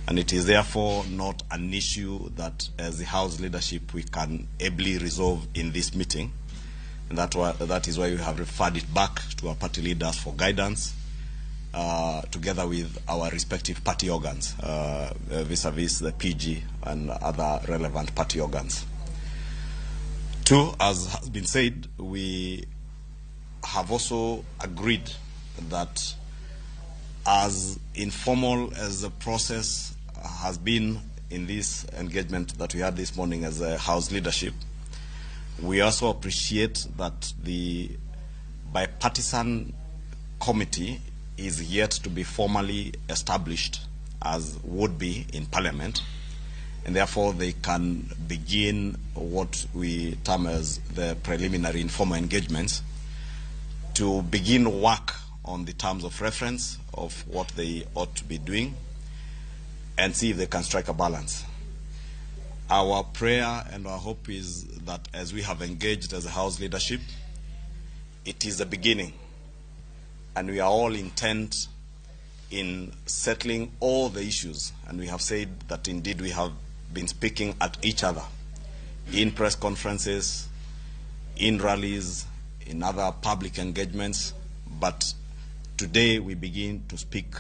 And it is therefore not an issue that as the House leadership we can ably resolve in this meeting. And that is why we have referred it back to our party leaders for guidance, together with our respective party organs, vis-a-vis the PG and other relevant party organs. Two, as has been said, we have also agreed that as informal as the process has been in this engagement that we had this morning as a House leadership, we also appreciate that the bipartisan committee is yet to be formally established as would be in Parliament, and therefore they can begin what we term as the preliminary informal engagements to begin work on the terms of reference of what they ought to be doing and see if they can strike a balance. Our prayer and our hope is that as we have engaged as a House leadership, it is a beginning, and we are all intent in settling all the issues, and we have said that indeed we have been speaking at each other in press conferences, in rallies, in other public engagements, but today we begin to speak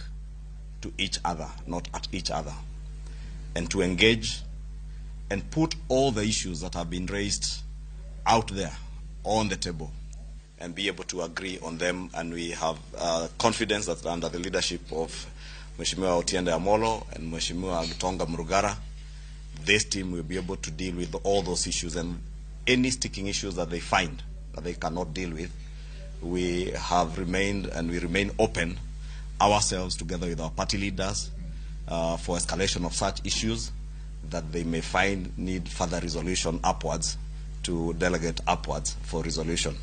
to each other, not at each other, and to engage and put all the issues that have been raised out there on the table and be able to agree on them. And we have confidence that under the leadership of Mheshimiwa Otiende Amollo and Mheshimiwa Gitonga Murugara, this team will be able to deal with all those issues, and any sticking issues that they find that they cannot deal with, we have remained and we remain open ourselves together with our party leaders for escalation of such issues that they may find need further resolution upwards, to delegate upwards for resolution.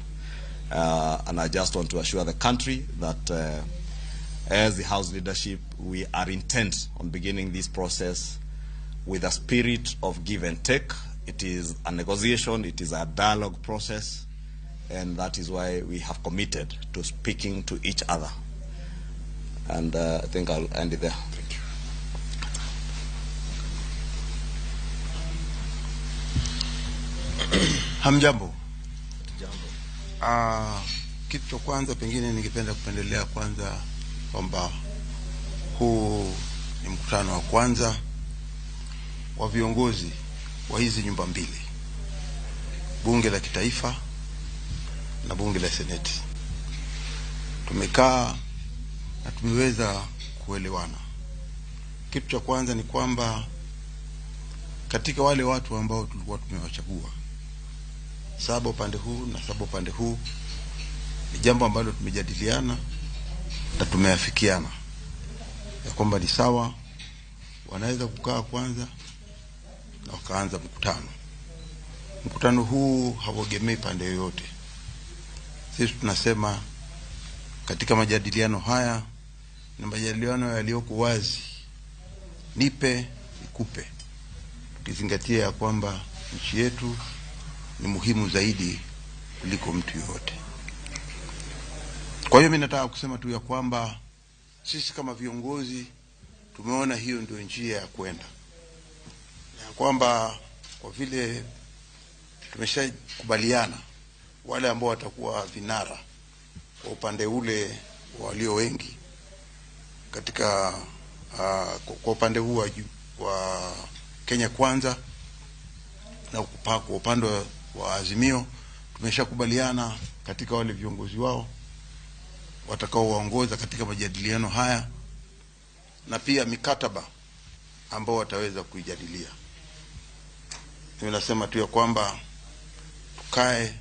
And I just want to assure the country that as the House leadership, we are intent on beginning this process with a spirit of give and take. It is a negotiation, it is a dialogue process, and that is why we have committed to speaking to each other. And I think I'll end it there. Thank you. Hamjambo. Kitu cha kwanza pengine ningependa kupendelea kwanza kwamba huu ni mkutano wa kwanza wa viongozi wa hizi nyumba mbili, bunge la kitaifa na bunge la seneti. Tumekaa na tumeweza kuelewana. Kitu cha kwanza ni kwamba katika wale watu ambao tulikuwa tumewachagua, 7 upande huu na 7 upande huu, ni jambo ambalo tumejadiliana na tumeafikiana ya kwamba ni sawa, wanaweza kukaa kwanza na wakaanza mkutano. Mkutano huu hauegemei pande yoyote. Sisi tunasema katika majadiliano haya ni majadiliano yaliyoko wazi, nipe nikupe, tukizingatia ya kwamba nchi yetu ni muhimu zaidi kuliko mtu yoyote. Kwa hiyo mimi nataka kusema tu ya kwamba sisi kama viongozi tumeona hiyo ndio njia ya kwenda, ya kwamba kwa vile tumeshakubaliana wale ambao watakuwa vinara kwa upande ule walio wengi katika kwa upande huu wa Kenya Kwanza na kwa upande wa Azimio, tumeshakubaliana katika wale viongozi wao watakaowaongoza katika majadiliano haya na pia mikataba ambao wataweza kuijadilia. Mimi nasema tu ya kwamba tukae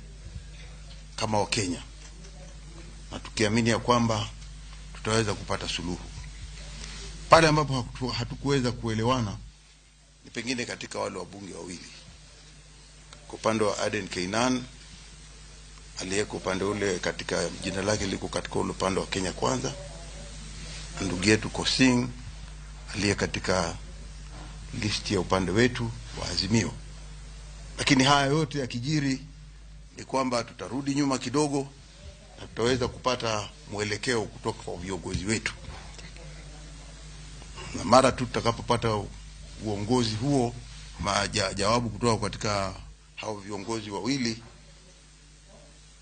kama Wakenya na tukiamini ya kwamba tutaweza kupata suluhu. Pale ambapo hatukuweza kuelewana ni pengine katika wale wabunge wawili, kwa upande wa Aden Keynan aliyeko upande ule katika jina lake liko katika ule upande wa Kenya Kwanza, ndugu yetu Kosing aliye katika listi ya upande wetu wa Azimio. Lakini haya yote yakijiri ni kwamba tutarudi nyuma kidogo na tutaweza kupata mwelekeo kutoka kwa viongozi wetu, na mara tu tutakapopata uongozi huo, jawabu kutoka katika hao viongozi wawili,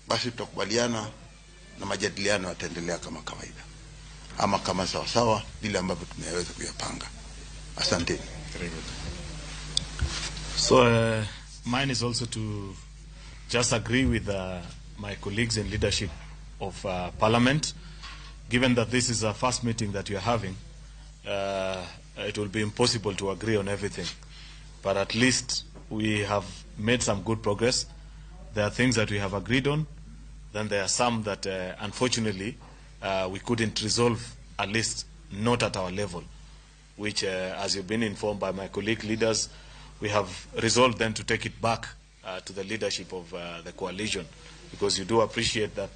basi tutakubaliana na majadiliano yataendelea kama kawaida ama kama sawa sawa vile ambavyo tumeweza kuyapanga. Asanteni. So mine is also to just agree with my colleagues in leadership of Parliament. Given that this is our first meeting that you are having, it will be impossible to agree on everything. But at least we have made some good progress. There are things that we have agreed on. Then there are some that, unfortunately, we couldn't resolve, at least not at our level, which, as you've been informed by my colleague leaders, we have resolved then to take it back to the leadership of the coalition, because you do appreciate that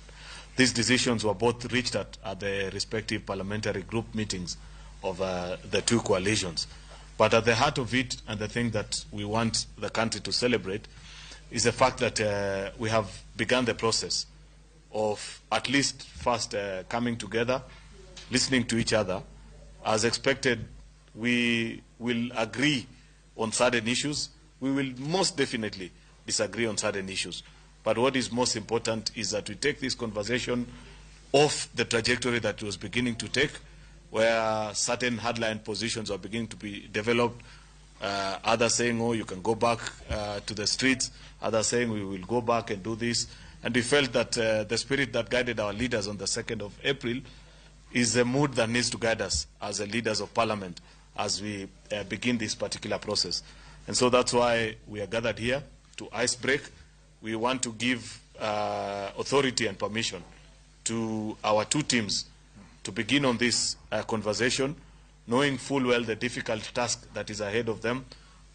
these decisions were both reached at the respective parliamentary group meetings of the two coalitions. But at the heart of it, and the thing that we want the country to celebrate, is the fact that we have begun the process of at least first coming together, listening to each other. As expected, we will agree on certain issues. We will most definitely disagree on certain issues. But what is most important is that we take this conversation off the trajectory that it was beginning to take, where certain hardline positions are beginning to be developed. Others saying, oh, you can go back to the streets. Others saying, we will go back and do this. And we felt that the spirit that guided our leaders on the 2nd of April is the mood that needs to guide us as the leaders of parliament as we begin this particular process. And so that's why we are gathered here to ice break. We want to give authority and permission to our two teams to begin on this conversation, knowing full well the difficult task that is ahead of them,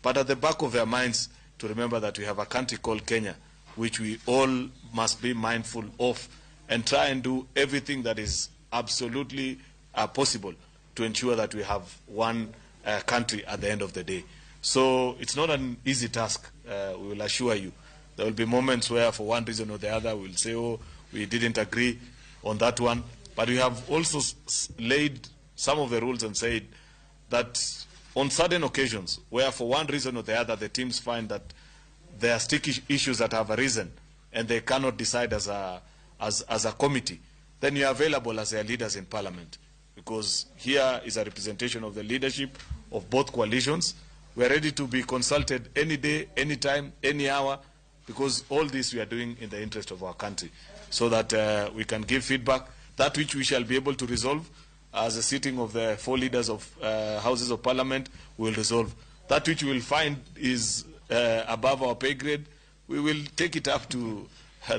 but at the back of their minds to remember that we have a country called Kenya, which we all must be mindful of and try and do everything that is absolutely possible to ensure that we have one country at the end of the day. So it's not an easy task, we will assure you. There will be moments where, for one reason or the other, we'll say, oh, we didn't agree on that one. But we have also laid some of the rules and said that on certain occasions, where for one reason or the other, the teams find that there are sticky issues that have arisen and they cannot decide as a committee, then you are available as their leaders in parliament. Because here is a representation of the leadership of both coalitions. We are ready to be consulted any day, any time, any hour, because all this we are doing in the interest of our country, so that we can give feedback, that which we shall be able to resolve as a sitting of the four leaders of houses of parliament will resolve. That which we will find is above our pay grade, we will take it up to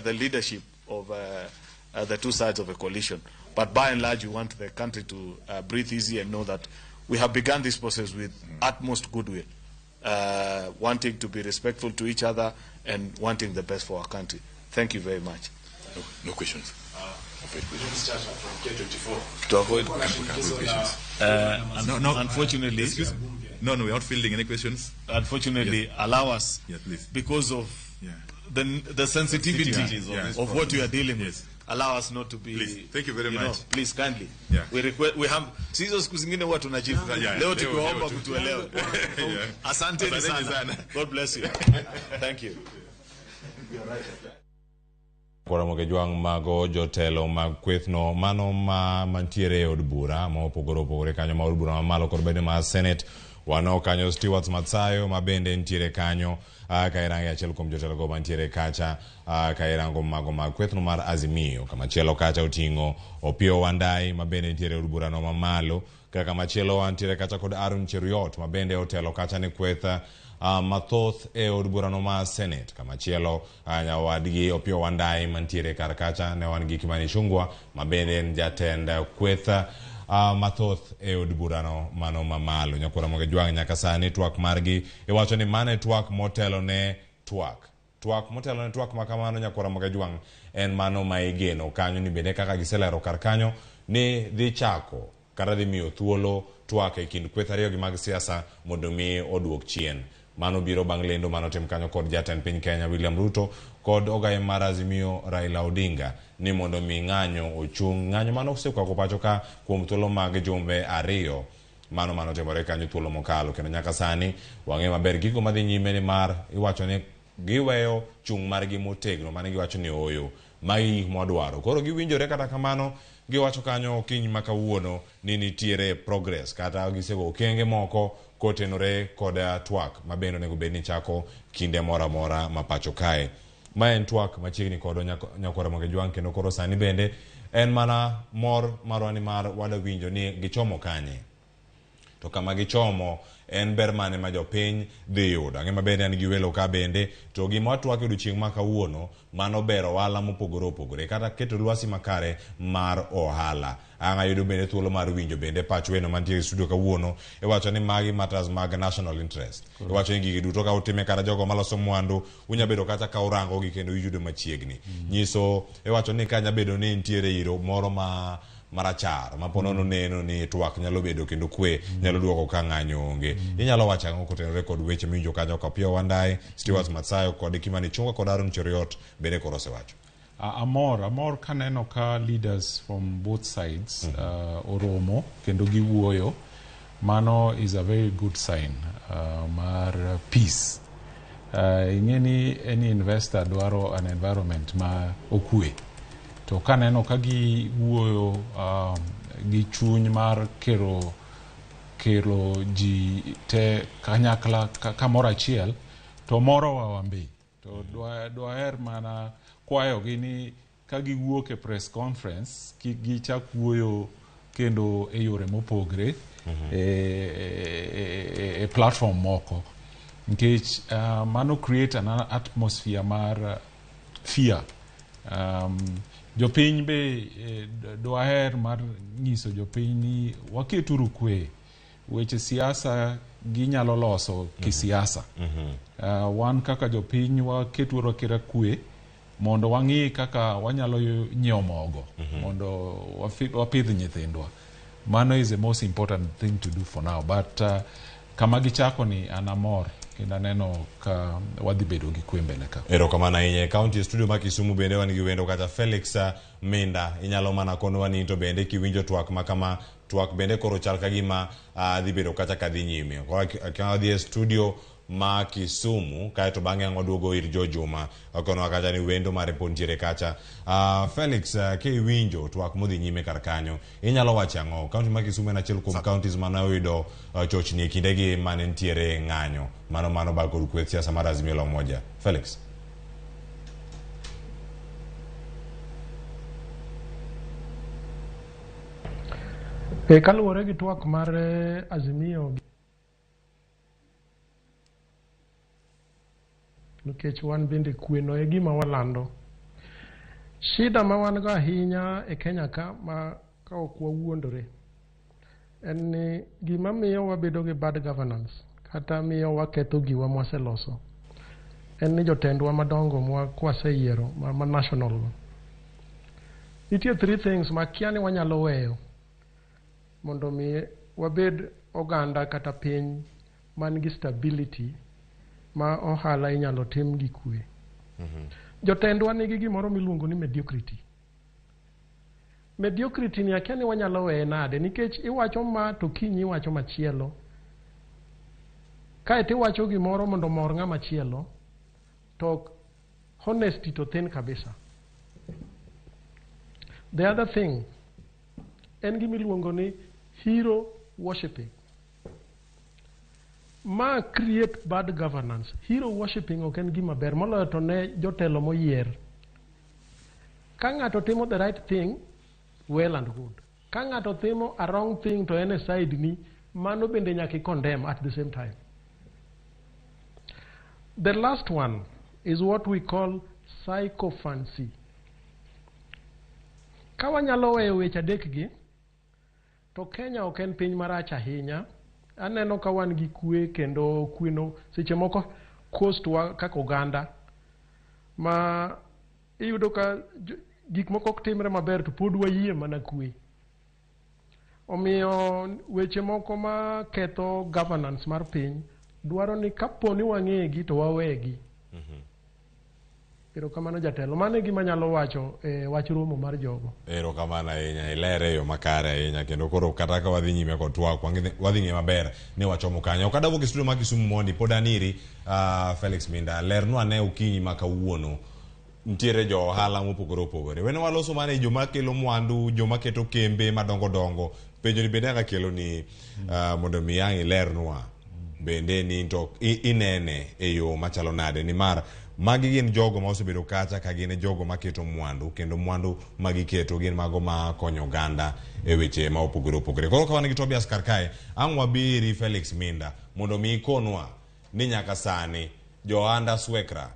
the leadership of the two sides of a coalition. But by and large, we want the country to breathe easy and know that we have begun this process with utmost goodwill, wanting to be respectful to each other and wanting the best for our country. Thank you very much. No questions. To avoid questions. No, unfortunately. Excuse me. No, we're not fielding any questions. Unfortunately, yes. Allow us, yes, please. Because of the sensitivity of what we are dealing with. Allow us not to be. Please. Thank you very much. Know, please kindly. Yeah. We request, we have sizo siku zingine huwa tunajibu. Leo tukiwaomba kutuelewe. Asante sana. God bless you. Thank you. Ramogi Jwang' mago jotelo mag kwethno mano ma mantiere e od bura ma opogore opogore kanyo, ma od bura mamalo kod bende mar Senate. Waneno kanyo Stewart Matsayo ma bende nitiere kanyo, ka irango achiel kuom jotelo go mantiere kacha, ka irango mago mag kwethno mar Azimio. Kamachielo kacha oting'o Opiyo Wandayi ma bende nitiere e od burano mamalo. Kaka machielo wantiere kacha kod Aaron Cheruiyot ma bende otelo kacha ne kweth mathoth e od burano mar Senate. Kamachielo nyawadgi Opiyo Wandayi mantiere kar kacha ne wan gi Kimani Ichung'wah ma bende en jatend kweth mathoth e od burano mano mamalo. Nyakwar Ramogi Jwang' nyaka sani twak margi iwacho ni mano e twak motelo ne twak. Twak motelo ne twak makamano Nyakwar Ramogi Jwang' en mano ma igeno kanyo ni bende kaka giselero kar kanyo ni dhi chako kata dhi miyo thuolo twak e kind kweth ariyo gi mag siasa mondo mi oduok chien. Mano biro bang' lendo mano tim kanyo kod jatend piny Kenya William Ruto kod ogaye mar Azimio Raila Odinga ni mondo mi ng'anyo ochung'. Ng'anyo mano osekwako pacho ka kuom thuolo mag jumbe ariyo. Mano timore kanyo thuolo mokalo, kendo nyaka sani wang'eyo maber gigo madhi nyime ni mar iwacho ni giweyo chung' margi motegno mane giwacho ni ooyo magi gik mwadwaro. Koro giwinjore, kata kamano giwacho kanyo okinyi ma kawuono ni nitiere progress kata gisego okenge moko kotenore kod twak ma bende onego bed ni chako kinde moro amora ma pacho kae. Ma en twak machiegni kod Nyakwar Ramogi Jwang', kendo koro sani bende en mana mor marwa ni mar wada winjo ni gichomo kanye. To kama gichomo en ber mane ma jopiny dhi yudo. Ang'e maber ni an gi welo ka bende to gima watwak e odiochieng' ma kawuono mano bero ohala mopogore opogore kata keto lwasi makare mar ohala. Ang' ayudo bende thuolo mar winjo bende pach weno mantie e studio kawuono iwacho ni magi matters mag national interest. Iwacho ni gigi duto ka utime kata jogo maloso mwandu unya bedo kata ka urango gi kendo iyudo machiegni. Nyiso iwacho ni ka nya bedo ni nitiere iro moro ma marachar ma po nono neno ni twak nyalo bedo kendo kwe nyalo duoko ka ng'anyo onge. Inyalo wacho ang'o kotenore kod weche miwinjo kanyo ka Opiyo Wandayi, Stewart Matsayo kod Kimani Ichung'wa kod Aaron Cheruiyot bende koro osewacho. Amor kaneno ka leaders from both sides oromo kendo giwuoyo. Mano is a very good sign mar peace. Ing'e ni any investor dwaro an environment ma okwe. To kaneno ka giwuoyo gi chuny mar kelo ji te kanyakla kamoro achiel, to morowa wan be. To dwaher mana kwayogi ni ka giwuok e press conference kik gichak wuoyo kendo e yore mopogre e platform moko, nikech mano create an atmosphere mar fear. Jopiny be dwaher mar nyiso jopiny ni waketuru kwe. Weche siasa ginyalo loso kisiasa. Wan kaka jopiny waketuru aketa kwe mondo wang'i kaka wanyalo nyiewo mogo mondo wapidh nyithindwa. Mano is the most important thing to do for now. But kama gichako ni an amor kendo aneno ka wadhi bedo gi kwe mbele ka. Erokamano ahinya. E county studio ma Kisumu bende wan gi wendo kata Felix Minda. Inyalo mana konowa ni to bende kiwinjo twak ma kama, twak bende koro chal ka gima dhi bedo kata ka dhi nyime. Ka wadhi e studio ma Kisumu kaeto bang'e ang' waduogo ir Jo Juma okonowa kacha ni wendo mare pod nitiere kacha. Felix, kiwinjo twak modhi nyime kar kanyo, inyalo wacho ang'o? County ma Kisumu en achiel kuom counties mane oyudo chochni e kindegi mane nitiere ng'anyo. Mano ba kod kweth siasa mar Azimio la Umoja. Felix. Kaluwore gi twak mar Azimio, nikech wan bende kweno e gima walando. Shida ma wan go ahinya e Kenya ka ma ka ok wawuondore en ni gima miyo wabedo gi bad governance kata miyo waketho giwa mwaseloso en ni jotendwa madongo mwa kwaseyiero ma national go. Nitie three things ma kia ni wanyalo weyo mondo mi wabed oganda kata piny man gi stability ma ohala inyalo tim gi kwe. Jotendwa nigi gimoro miluongo ni mediocrity. Mediocrity ni akia ni wanyalo weye nade, nikech iwacho ma to kiny iwacho machielo. Kae to iwacho gimoro mondo omor ng'ama chielo, to honesty to thin kabisa. The other thing en gima iluongo ni hero worshipping. Ma create bad governance. Hero worshipping ok en gima ber moloyo to ne jotelo moyier. Ka ng'ato timo the right thing, well and good. Ka ng'ato timo a wrong thing to en e side ni, mano bende nyaka i condemn at the same time. The last one is what we call sycophancy. Ka wanyalo weyo weche adek gi, to Kenya ok en piny marach ahinya. Aneno ka wan gi kwe kendo kweno seche moko cost wa kaka oganda ma iyudo ka gik moko ok timre maber to pod wayie mana kwe. Omiyo weche moko ma ketho governance mar piny dwaro ni kapo ni wang'egi to wawegi. Erokamano jatelo. Mano e gima anyalo wacho e wach romo mar jogo. Erokamano ahinya, ilere e yo makare ahinya kendo koro kata ka wadhi nyime kod twak wadhi ng'eyo maber ni wachomo kanyo. Ok adawuok e studio ma Kisumu mondi, pod an iri Felix Minda, lernwa ane okinyi ma kawuono nitiere jo ohala mopogore opogore. Wene waloso mana e joma kelo mwandu, joma keto kembe madongo dongo. Penjo ni bende kaka ni mondo mi ang' ilernwa bende ni to inene e yo machalo nade nimar Magi gin jogo ma osebedo kacha ka gin e jogo maketo mwandu kendo mwandu ma giketo gin mago ma konyo oganda e weche ma opogore opogore. Koro ka wan gi Tobias kar kae, ang' wabi iri Felix Minda mondo mi ikonwa ni nyaka sani johanda swekra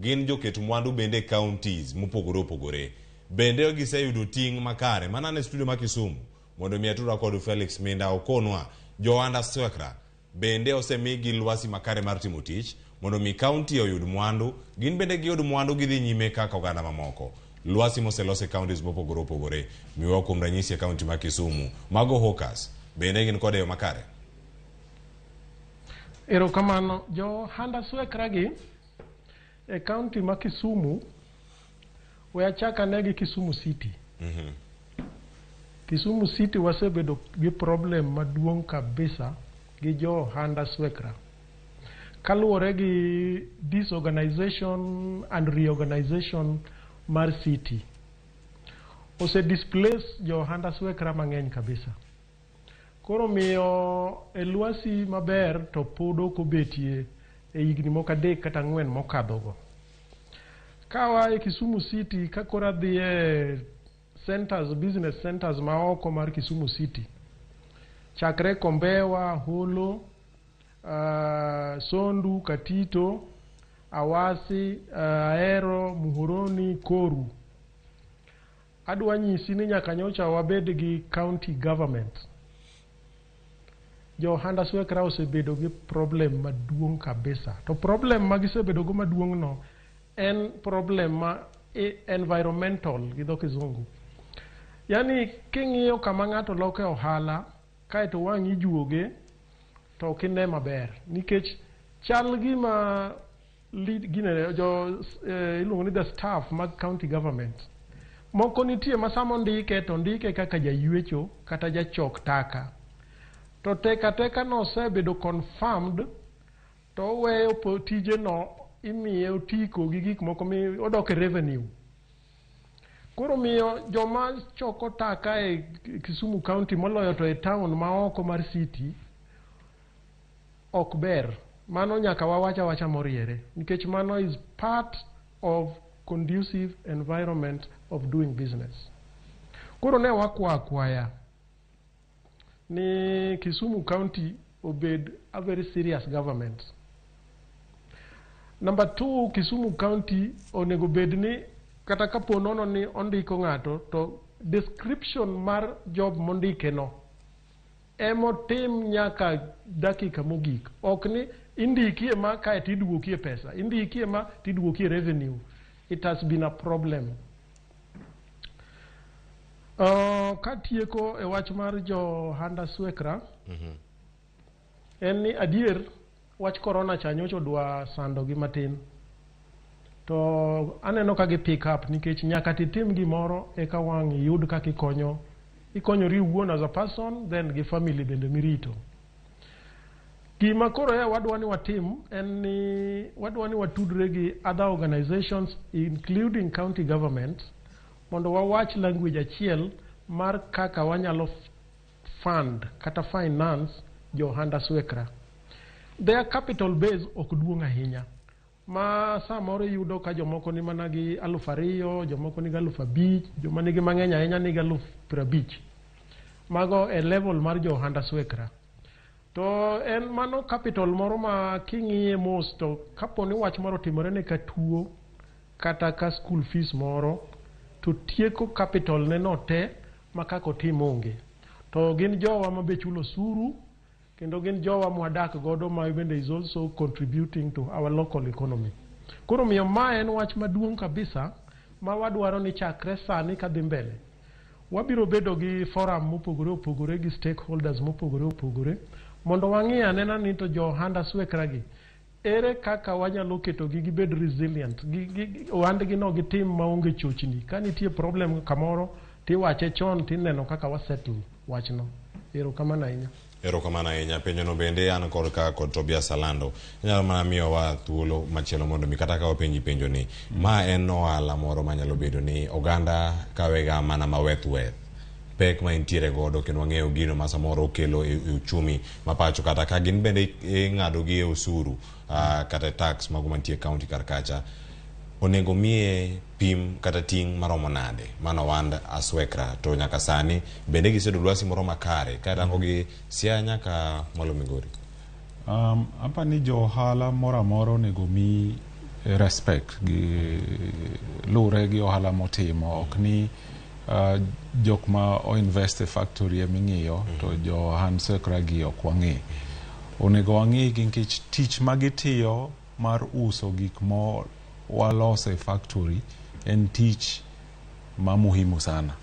gin joket mwandu bende e counties mopogore opogore. Bende giseyudo ting' makare. Mana an e studio ma Kisumu mondo mi atudra kod Felix Minda okonwa johanda swekra bende osemigi lwasi makare mar timo tich mondo mi county oyud mwandu, gin bende giyud mwandu gidhi nyime kaka oganda mamoko. Lwasi moselos e counties mopogore opogore, miwa kuom ranyisi e county ma Kisumu, mago hawkers, bende gin kode e yo makare? Erokamano. Jo handa swekra gi e county ma Kisumu, we achak ane gi Kisumu City. Kisumu City wasebedo gi problem maduong' kabisa gi jo handa swekra. Kaluwore gi disorganization and reorganization mar city. Ose displace jo handa swekra mang'eny kabisa. Koro miyo e lwasi maber to pod ok obetie e higni moko 3 kata 4 mokadhogo. Kawa e Kisumu City ka koro adhi e centers, business centers ma oko mar Kisumu City, chakre Kombewa, Holo, Sondu, Katito, Awasi, Ahero, Muhoroni, Koru. Adwa nyisi ni nyaka nyocha wabed gi county government. Jo handa swekra osebedo gi problem maduong' kabisa. To problem ma gisebedo go maduong' no en problem ma environmental gi dho kizungu. Yani king'iyo kama ng'ato loke ohala kaeto wang' ijuoge to ok ine maber nikech chal gima lead gine jo iluongo ni the staff mag county government moko nitie ma sama ondike to ondike kaka jaywecho kata jachok taka to teka teka no osebedo confirmed to oweyo tije no imiye otiko gi gik moko mi odok e revenue. Koro miyo joma choko taka e Kisumu County moloyo to e town ma oko mar city ok ber. Mano nyaka wawach awacha moriere nikech mano is part of conducive environment of doing business. Koro ne wakwa akwaya ni Kisumu County obed a very serious government. Number 2, Kisumu County onego bed ni kata kapo nono ni ondiko ng'ato to description mar job mondike no emotim nyaka dakika mogik. Ok ni indikie ma kae tiduokie pesa, indikie ma tiduokie revenue. It has been a problem. Katieko e wach mar jo handa swekra, en ni adier wach corona cha nyocha dwa sando gi matin. To aneno ka gi pick up nikech nyaka titim gimoro eka wang' iyud kaka ikonyo ikonyori iwuon as a person then gi family bende mirito. Gima koro e wadwa ni watim en ni wadwa ni watudre gi other organizations including county government mondo wawach language achiel mar kaka wanyalo fund kata finance jo handa swekra. Their capital base ok duong' ahinya. Ma samoro iyudo ka jomoko ni mana gi 2,000, jomoko nigi 5,000, joma nigi mang'eny ahinya nigi 50,000. Mago e level mar jo handa swekra. To en mano capital moro ma king'iye mos to kapo ni wach moro otimore ne ka tuo kata ka school fees moro to tieko capital ne no te ma kaka otim onge. To gin jowa ma be chulo osuru kendo gin jowa mwadak godo ma bende is also contributing to our local economy. Koro miyo ma en wach maduong' kabisa ma wadwaro ni chakre sani kadhi mbele. Wabiro bedo gi forum mopogore opogore gi stakeholders mopogore opogore mondo wang'i anena ni to jo handa swekra gi ere kaka wanyalo ketogi gibed resilient, ohandgi no gitim maonge chochni. Ka nitie problem kamoro tiwache chon tineno kaka wasettle wachno. Erokamano ahinya. Erokamano ahinya. Penjono bende an kod ka kod Tobias Alando. Inyalo mana miyowa thuolo machielo mondo mi kata ka wapenji penjo ni ma en ohala moro manyalo bedo ni oganda kawega mana maweth weth. pek ma entiere godo kendo wang'eyo gino ma samoro kelo e uchumi ma pacho kata ka gin bende ing'ado gi e osuru kata e tax mago mantie e county kar kacha. Onego miye pim kata ting' maromo nade mano wand Aswekra to nyaka sani bende giseyudo lwasi moro makare ka rango gi Siaya nyaka mwalo Migori. Apa ni jo ohala moro amora onego mi respect gi luwre gi ohala motimo. Ok ni jok ma o invest e factory eming'iyo to jo ohand Aswekra gi ok wang'i. Onego wang'i gi nikech tich ma gitiyo mar uso gik mo waloso e factory en tich ma muhimu sana.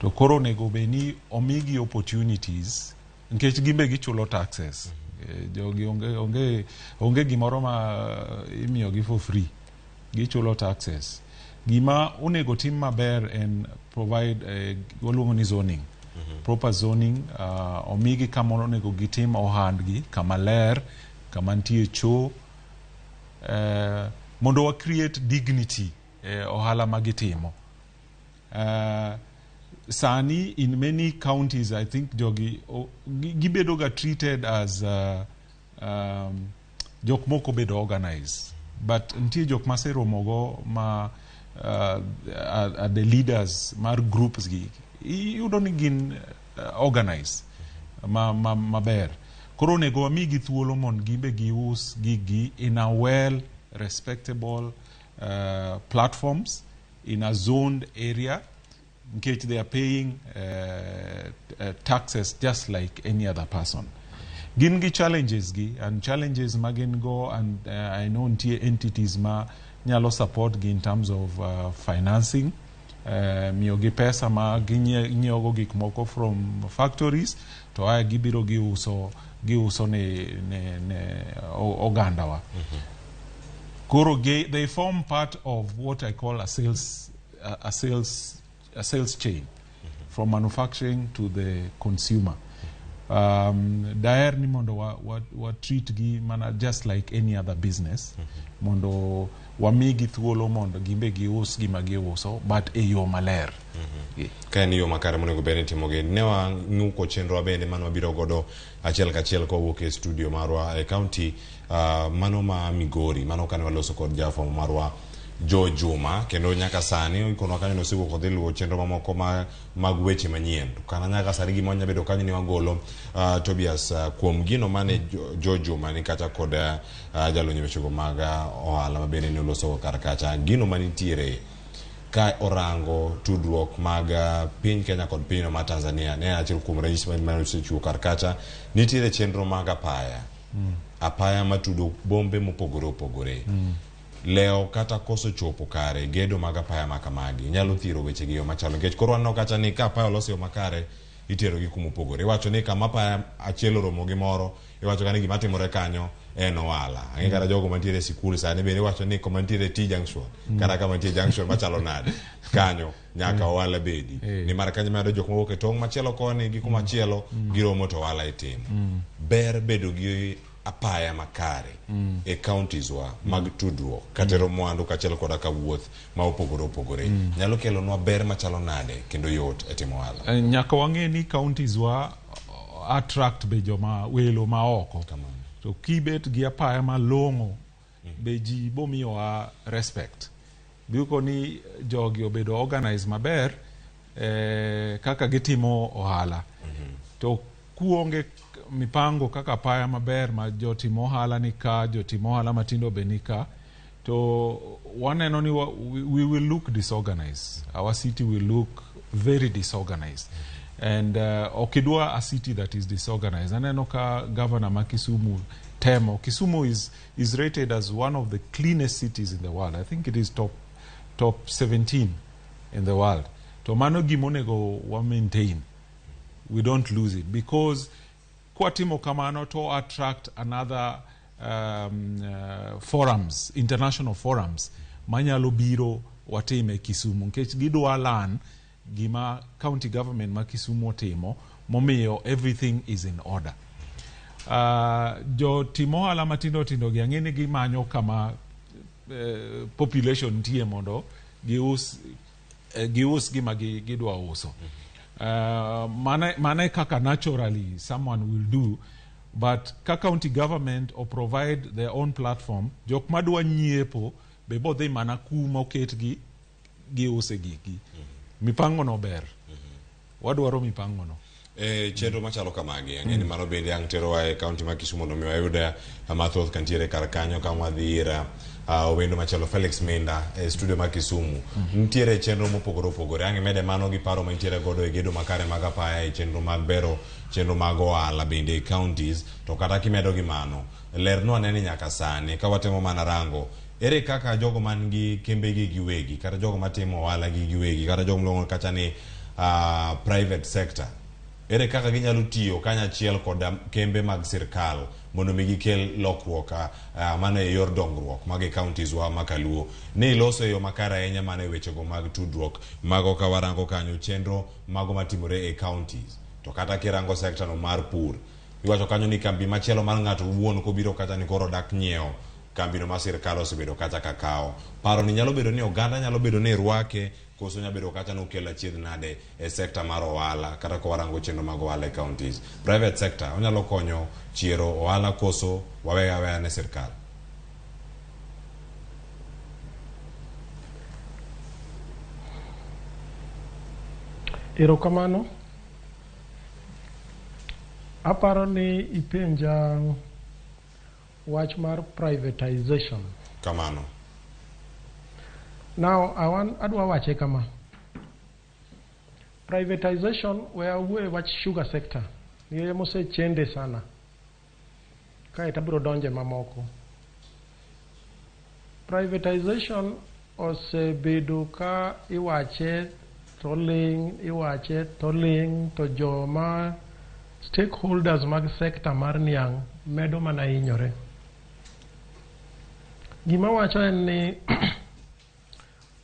To koro onego bed ni omigi opportunities nikech gin be gichulo taxes. Jogi onge gimoro ma imiyogi for free. Gichulo taxes. Gima onego tim maber en provide waluongo ni zoning. Proper zoning, omigi kama onego gitim ohandgi, kama ler, kama nitie choo, mondo wa create dignity ohala ma gitimo. Sani in many counties I think jogi gibedo ga treated as jok moko bedo organized, but nitie jok maseromogo ma are the leaders mar groups gi, iyudo ni gin organized maber. Koro onego wamigi thuolo mondo gin be gius gigi in a well respectable platforms in a zoned area, nikech they are paying taxes just like any other person. Gin gi challenges gi, and challenges ma gin go, and I know nitie entities ma nyalo support gi in terms of financing, miyogi pesa ma ginyiewogo gik moko from factories to ae gibiro giuso ne ogandawa. Koro they form part of what I call a sales chain from manufacturing to the consumer. Daher ni mondo wa treat gi mana just like any other business, mondo wamigi thuolo mondo gimbe gius gima giuso, but e yo maler. Ka en yo makare monego bed ni itimogi. Ne wang'uko chenrowa bende mane wabiro godo achiel kachiel kowuok e studio marwa e county mano ma Migori, mano kane waloso kod jafwambo marwa Joe Juma, kendo nyaka sani ikonwa kanyo nosewuok odhi luwo chenro mamoko mag weche manyien. To kana nyaka sani gima wanya bedo kanyo ni wagolo Tobias kuom gino mane Joe Juma ni kacha kod jalony e wechego mag ohala ma bende ne oloso kar kacha, gino manitiere ka orango tudruok mag piny Kenya kod pinyno mar Tanzania ne en achiel kuom ranyisi mane osechiwo kar kacha. Nitiere chenro mag apaya apaya matudo bombe mopogore opogore. Lewo kata koso chopo kare gedo mag apaya ma kamagi nyalo thiro weche gi yo machalo, nikech koro waneno kacha ni ka apaya olos e yo makare itero gi kuma opogore. Iwacho ni kama apaya achiel oromo gi moro, iwacho ka ni gima timore kanyo en ohala. Ang'e kata jogo mantiere e sikul sani bende iwacho ni koma nitiere T junction kata kama nitie junction machalo nade kanyo nyaka ohala bedi, nimar kanyo mayudo jok mawuok e tong' machielo koni gi kuma chielo giromo to ohala itimo. Ber bedo gi apaya makare e counties wa mag tudruok katero mwandu kaachiel koda ka wuoth ma opogore opogore nyalo kelonwa ber machalo nade kendo yot e timo ohala. Nyaka wang'e ni counties wa attract be joma welo ma oko. To kibet gi apaya malong'o be ji bomiyowa respect. Biyudo ni jogi obedo organized maber kaka gitimo ohala. To kuonge mipango kaka apaya maber ma jotim ohala ni ka, jotim ohala matindo be ni ka, to waneno ni we will look disorganized. Our city will look very disorganized. And ok idwa a city that is disorganized. Aneno ka governor ma Kisumu temo. Kisumu is rated as one of the cleanest cities in the world. I think it is top 17 in the world. To mano gimonego wa maintain. We don't lose it, because kwatimo kamano to attract another forums, international forums manyalo biro watime Kisumu, nikech gidwa learn gima county government ma Kisumu otimo momiyo everything is in order. Jotim ohala matindo tindo gi ang'e ni gimanyo kama population nitie mondo gius gima gidwa uso. Mano e kaka naturally someone will do, but ka county government o provide their own platform, jok madwa nyiepo be bodhi mana kuma oketgi giuse gigi. Mipango no ber, wadwaro mipango no. E chenro machalo kamagi, ang'e ni mano bende ang' terowa e kaunti ma Kisumu mondo mi wayud mathoth kantiere kar kanyo kama wadhi ir wendo machielo Felix Minda e studio ma Kisumu. Nitiere chenro mopogore opogore, ang' imede mano gi paro mantiere godo e gedo makare mag apaya, e chenro mag bero chenro mag ohala bende e counties. To kata kimedo gi mano, lernwa ane ni nyaka sani ka watemo mana rango, ere kaka jogo man gi kembegi giwegi, kata jogo matimo ohala gi giwegi, kata jogo miluongo kacha ni private sector, ere kaka ginyalo tiyo kanyachiel kod kembe mag sirkal mondo mi gikel lokruok mano e yor dongruok mag e counties wa makaluo ni iloso e yo makare ahinya mana e wechego mag tudruok mago ka warango kanyo chenro mago matimore e counties. To kata kirango sekta no mar pur, iwacho kanyo ni kambi machielo mar ng'ato owuon kobiro kacha ni koro dak nyiewo kambino ma sirkal osebedo kacha ka kawo paro ni nyalo bedo ni oganda nyalo bedo ni rwake koso nyalo bedo kacha nokelo achiedh nade e sekta mar ohala. Kata ka warango chenro mag ohala e counties, private sector onyalo konyo chiero ohala koso wawe aweya ne sirkal? Erokamano. Aparo ni ipenja wach mar privatization. Kamano. Now, I want, adwa wache kama. Privatization, we awuoye wach sugar sector. Nikech mosechende sana. Kae to abiro donje mamoko. Privatization osebedo ka iwache to ling', iwache to ling', to joma stakeholders mag sector mar niang' medo mana hinyore. Gima wacho en ni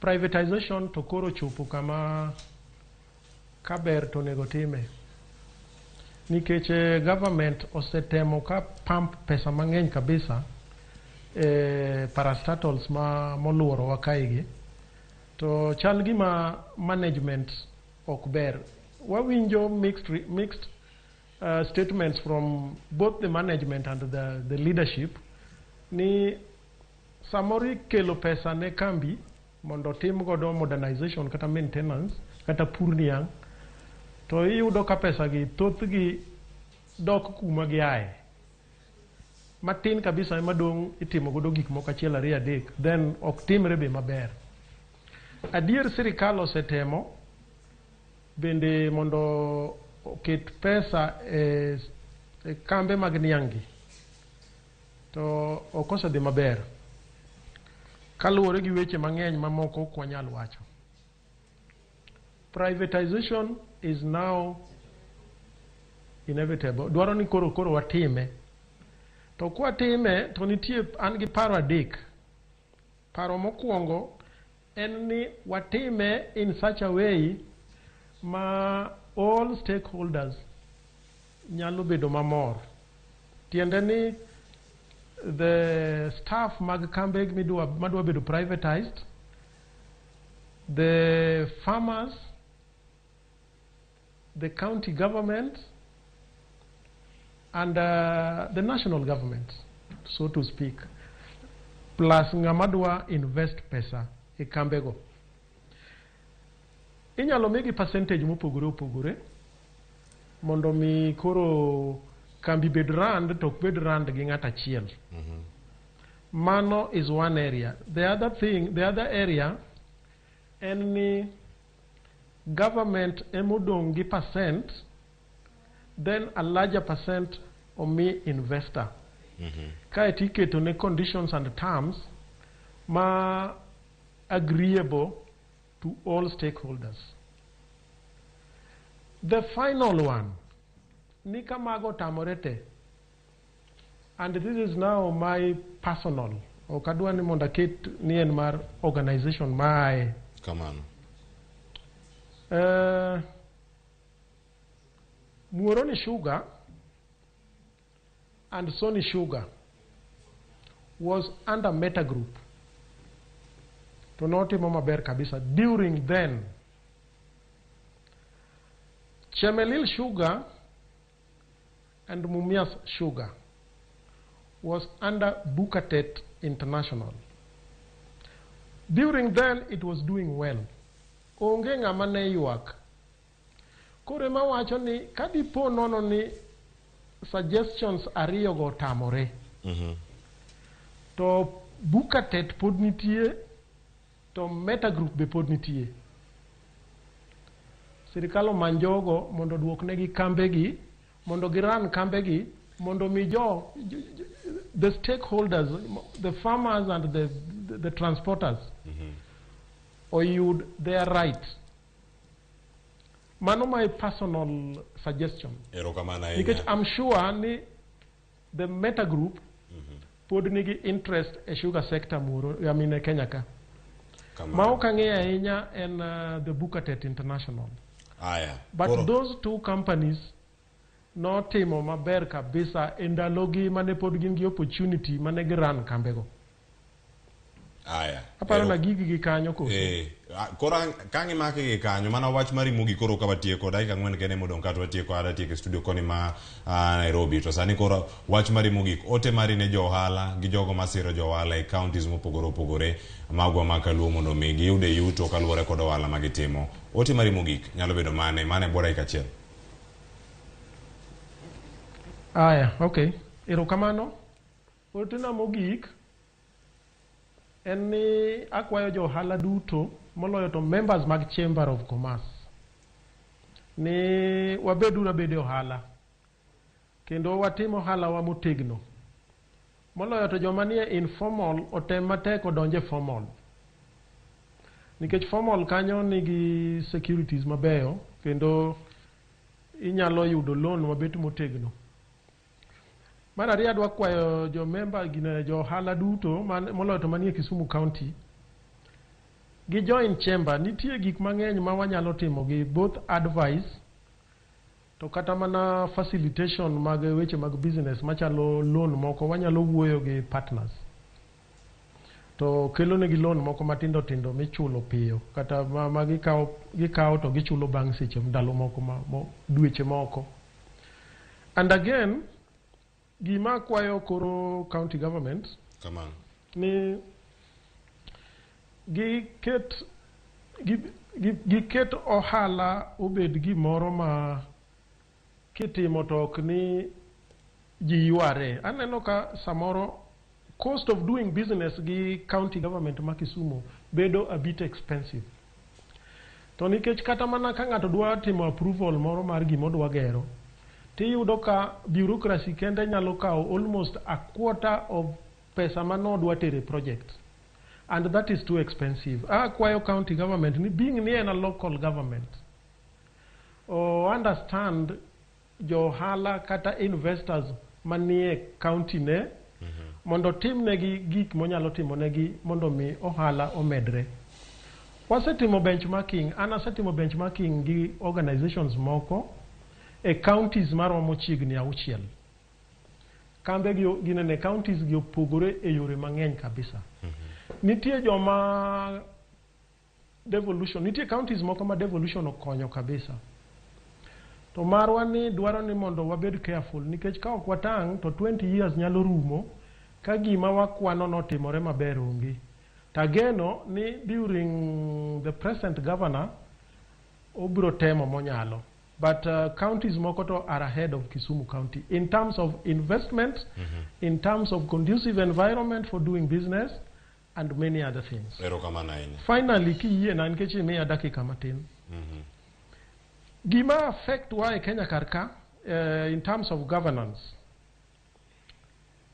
privatization to koro chopo kama kaber to onego time. Nikech government osetemo ka pump pesa mang'eny kabisa e parastatals ma moluorowa kaegi, to chal gima management ok ber. Wawinjo mixed statements from both the management and the leadership ni samoro ikelo pesa ne kambi mondo otim godo modernization kata maintenance kata pur niang', to iyudo ka pesa gi thothgi dok kuma giaye. Matin kabisa ema dong' itimo godo gik moko achiel, ariyo, adek, then ok timre be maber. Adier, sirikal osetemo bende mondo oket pesa e kambe mag niang' gi, to ok osedhi maber kaluwore gi weche mang'eny mamoko ok wanyal wacho. Privatization is now inevitable. Dwaro ni koro watime. To kwatime to nitie an gi paro adek. Paro mokwongo en ni watime in such a way ma all stakeholders nyalo bedo mamor. Tiende ni the staff mag kambe midwa madwa bedo privatized, the farmers, the county government, and the national government, so to speak, plus ng'ama dwa invest pesa e kambego. Inyalo migi percentage mopogore opogore mondo mi koro kambi bed run to ok bed run gi ng'at achiel. Mano is one area. The other thing, the other area en ni government emodong' gi percent, then a larger percent omi investor. Kaeto iketo ne conditions and terms ma agreeable to all stakeholders. The final one, ni ka mago otamore te, and this is now my personal, ok adwa ni mondo aket ni en mar organization maaye. Kamano. Muhoroni Sugar and Sony Sugar was under Meta Group. To notimo maber kabisa during then. Chemelil Sugar and Mumias Sugar was under Bukatet International. During then it was doing well. Onge ng'ama ne ywak. Koro ema wacho ni kadipo nono ni suggestions ariyo go otamore to Bukatet pod nitie to Meta Group be pod nitie. Sirikal omany jogo mondo oduoknegi kambegi mondo giran kambegi mondo mi jo the stakeholders, the farmers and the transporters oyud their right. Mano my personal suggestion. Erokamano ahinya. Nikech I'm sure ni the Meta Group pod nigi interest e sugar sector moro, I mean e Kenya ka. Kamano. Ma ok ang'eyo ahinya en the Bukatet International. Aya. But Koro- those two companies notimo maber kabisa e ndalogi mane pod gin gi opportunity mane giran kambego. Aya. Aparo na gigi gi kanyo koso. Koro kang' imake gi kanyo mana wach mari mogik koro ka watieko dakika 4 kende modong' kato watieko ada tieko e studio koni ma Nairobi to sani koro wach mari mogik ote mari ne jo ohala gi jogo masiro jo ohala e counties mopogore opogore magwa ma kaluo mondo mi giyude yuto kaluwore kod ohala ma gitimo. Ote mari mogik nyalo bedo mane mane bwo dakika achiel. Aya, okay. Erokamano. Otena mogik en ni akwayo jo ohala duto moloyo to members mag Chamber of Commerce ni wabeduru abede ohala kendo watim ohala wa motegno moloyo to joma nie informal otem matek odonje formal nikech formal kanyo nigi securities mabeyo kendo inyalo yudo loan mabet motegno. Mar ariyo adwa kwayo jo member gine jo ohala duto moloyo to manie Kisumu County gi join chamber. Nitie gik mang'eny ma wanyalo timo gi both advice to kata mana facilitation mag weche mag business machalo loan moko wanyalo wuoyo gi partners to kelo negi loan moko matindo tindo michulo piyo kata ma gikawo to gichulo bang' seche ndalo moko dweche moko. And again gima akwayo koro county government Kamano. ni giket ohala obed gimoro ma kitimo to ok ni ji yware. Aneno ka samoro cost of doing business gi county government ma Kisumu bedo a bit expensive. To nikech kata mana ka ng'ato dwa timo approval moro mar gima odwa gero, tiyudo ka bureaucracy kende nyalo kawo almost a quarter of pesa manodwa tere project. And that is too expensive. Akwayo county government ni being ni en a local government, o understand jo ohala kata investors manie county ne mondo timnegi gik monyalo timonegi mondo mi ohala omedre. Wasetimo benchmarking, an asetimo benchmarking gi organizations moko e counties maromo chiegni 6. Kambe gi ginene counties gi opogore e yore mang'eny kabisa. Nitie joma devolution, nitie counties moko ma devolution okonyo kabisa. To marwa ni dwaro ni mondo wabed careful nikech ka ok watang' to 20 years nyalo rumo ka gima wakwano notimore maber onge. Tageno ni during the present governor obiro temo monyalo. But counties moko to are ahead of Kisumu County in terms of investment, in terms of conducive environment for doing business, and many other things. Erokamano ahinya. Finally, kiyiena nikech imiya dakika matin. Gima affect wa e Kenya kar ka in terms of governance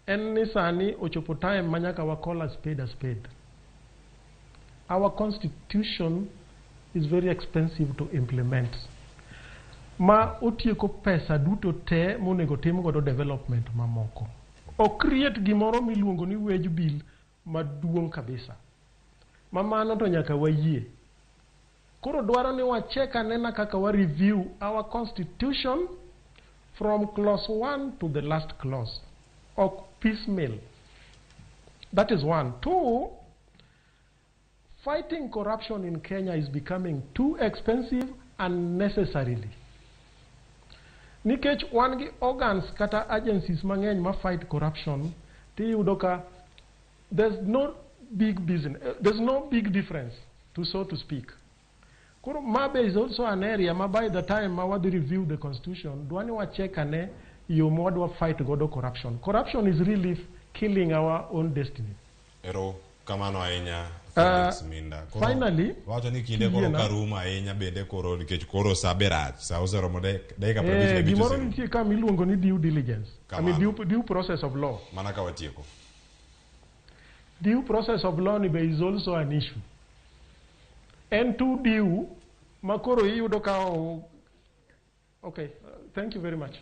en ni sani ochopo time ma nyaka wa call a spade a spade. Our constitution is very expensive to implement. Ma otieko pesa duto te monego tim godo development mamoko. O create gimoro miluongo ni wage bill maduong' kabisa. Ma mano to nyaka wayie. Koro dwaro ni wachek anena kaka wa review our constitution from clause 1 to the last clause. Ok piecemeal. That is one. Two, fighting corruption in Kenya is becoming too expensive unnecessarily. Nikech wan gi organs kata agencies mang'eny ma fight corruption, tiyudo ka there's no big business, there's no big difference, to so to speak. Koro ma be is also an area ma by the time ma wadhi review the constitution, dwani wacheck ane yo ma wadwa fight godo corruption. Corruption is really killing our own destiny. Ero kamano ahinya, Felix Minda. Koro, Finally, wacho ni kinde koro kiyiena- karumo ahinya bende koro nikech koro sa be rach. Sa oseromo dakika 55 Gimoro oserumo. nitie ka miluongo ni due diligence. I mean Kamano. due process of law. Mana ka watieko. Due process of law ni be is also an issue. En too due ma koro iyudo ka okay, thank you very much.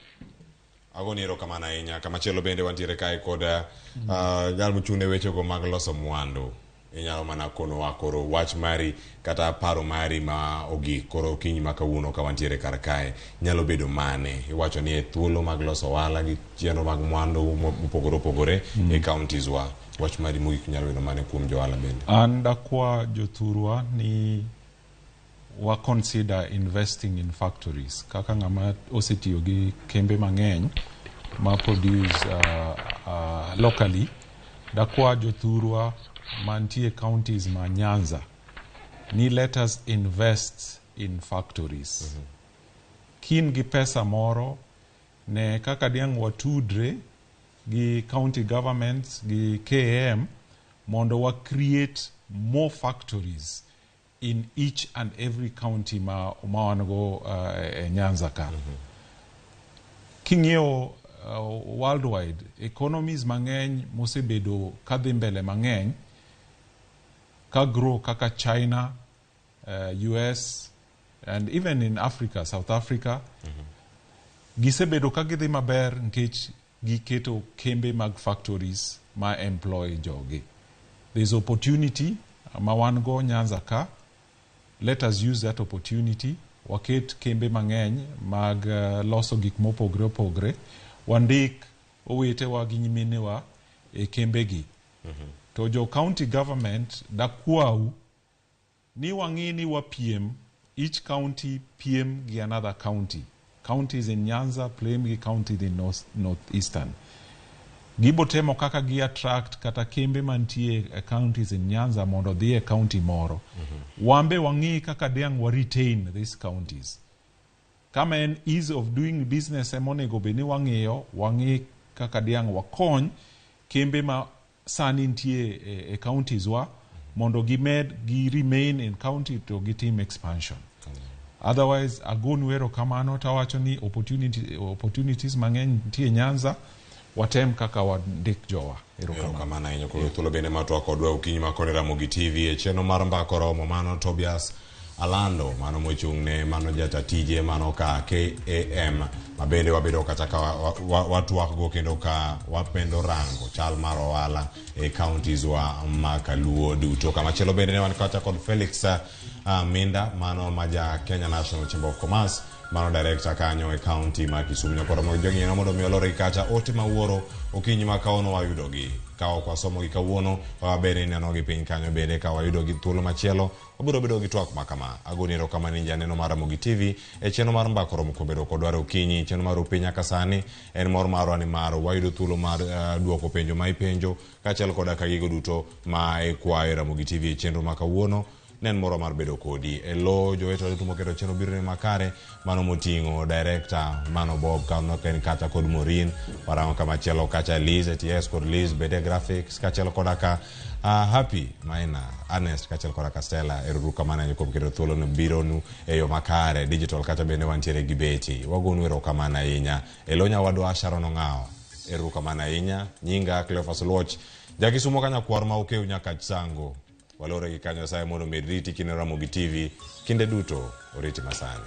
Agoni erokamano ahinya. Kamachielo bende wantiere kae kod jal mochung' ne wechego mag loso mwandu. Inyalo mana konowa koro wach mari kata paro mari ma ogik koro okinyi ma kawuono ka wantiere kar kae nyalo bedo mane? Iwacho ni e thuolo mag loso ohala gi chenro mag mwandu mopogore opogore e counties wa. Wach mari mogik nyalo bedo mane kuom jo ohala bende? An dakwa jothurwa ni wa consider investing in factories kaka ng'ama osetiyo gi kembe mang'eny ma produce locally. Dakwa jothurwa mantie counties ma Nyanza ni let us invest in factories. Kin gi pesa moro ne kaka diang' watudre gi county governments gi KAM mondo wa create more factories in each and every county ma wan go e Nyanza ka. King'iyo worldwide economies mang'eny mosebedo kadhi mbele mang'eny ka grow kaka China, US and even in Africa, South Africa, gisebedo ka gidhi maber nikech giketo kembe mag factories ma employ jogi. There's opportunity ma wan go Nyanza ka. Let us use that opportunity. Waket kembe mang'eny mag loso gik mopogre opogre. Wandik owetewa gi nyiminewa e kembegi. To jo county government dakwau ni wang'i ni wapiem, each county piem gi another county. Counties in Nyanza piem gi counties in Northeastern. Gibo temo kaka gi attract kata kembe mantie e counties in Nyanza mondo odhi e county moro. Wambe wang'i kaka diang' wa retain these counties. Kama en ease of doing business ema onego bed ni wang'iyo, wang'i kaka diang' wakony kembe ma sani nitie e counties wa mondo gimed gi remain in county to gitim expansion. Otherwise, agonu erokamano tawacho ni opportunities mang'eny nitie Nyanza, watem kaka wandik jowa. Erokamano. Erokamano ahinya kuom thuolo bende mar twak kodwa okinyi ma koni Ramogi TV e chenro mar mbaka oromo. Mano Tobias Alando, mano mochung' ne mano jata tije mano ka KAM ma bende wabedo kata ka watwak go kendo ka wapendo rango chal mar ohala e counties wa ma kaluo duto. Kamachielo bende ne wan kata kod Felix Minda, mano ma ja Kenya National Chamber of Commerce, mano director kanyo e county ma Kisumu. Nyakoro mag jong'ino mondo mi olore kacha ote ma wuoro okinyi ma kawuono wayudogi ka ok wasomogi kawuono bende inenogi piny kanyo bende ka wayudogi thuolo machielo wabiro bedo gi twak ma kama. Agoni erokamano ni janeno mar Ramogi TV e chenro mar mbaka oromo kuom bedo kodwa okinyi. Chenro mar piny nyaka sani en mor marwa ni mar wayudo thuolo mar duoko penjo ma ipenjo kaachiel koda ka gigo duto ma ikwayo e Ramogi TV e chenro ma kawuono. Ne en moro mar bedo kodi e lo jowetewa duto moketo chenro biro makare, mano moting'o director mano Bob kano en kata kod Maureen warango kamachielo kacha Liz ATS kod Liz bede graphics kaachiel koda ka Happy Maina Ernest kaachiel koda ka Stella. Ero kamano ahinya kuom keto thuolo no bironu e yo makare digital kacha bende wantiere gi Betty wagonu erokamano ahinya e lo nyawadwa Sharon Ong'awo. Erokamano ahinya. Nyinga Cleophas Luoch jakisumo ka nyakwar ma okew nyaka Sango. Walore gi kanyo Nyasaye mondo omed riti kineno Ramogi TV kinde duto oriti masani.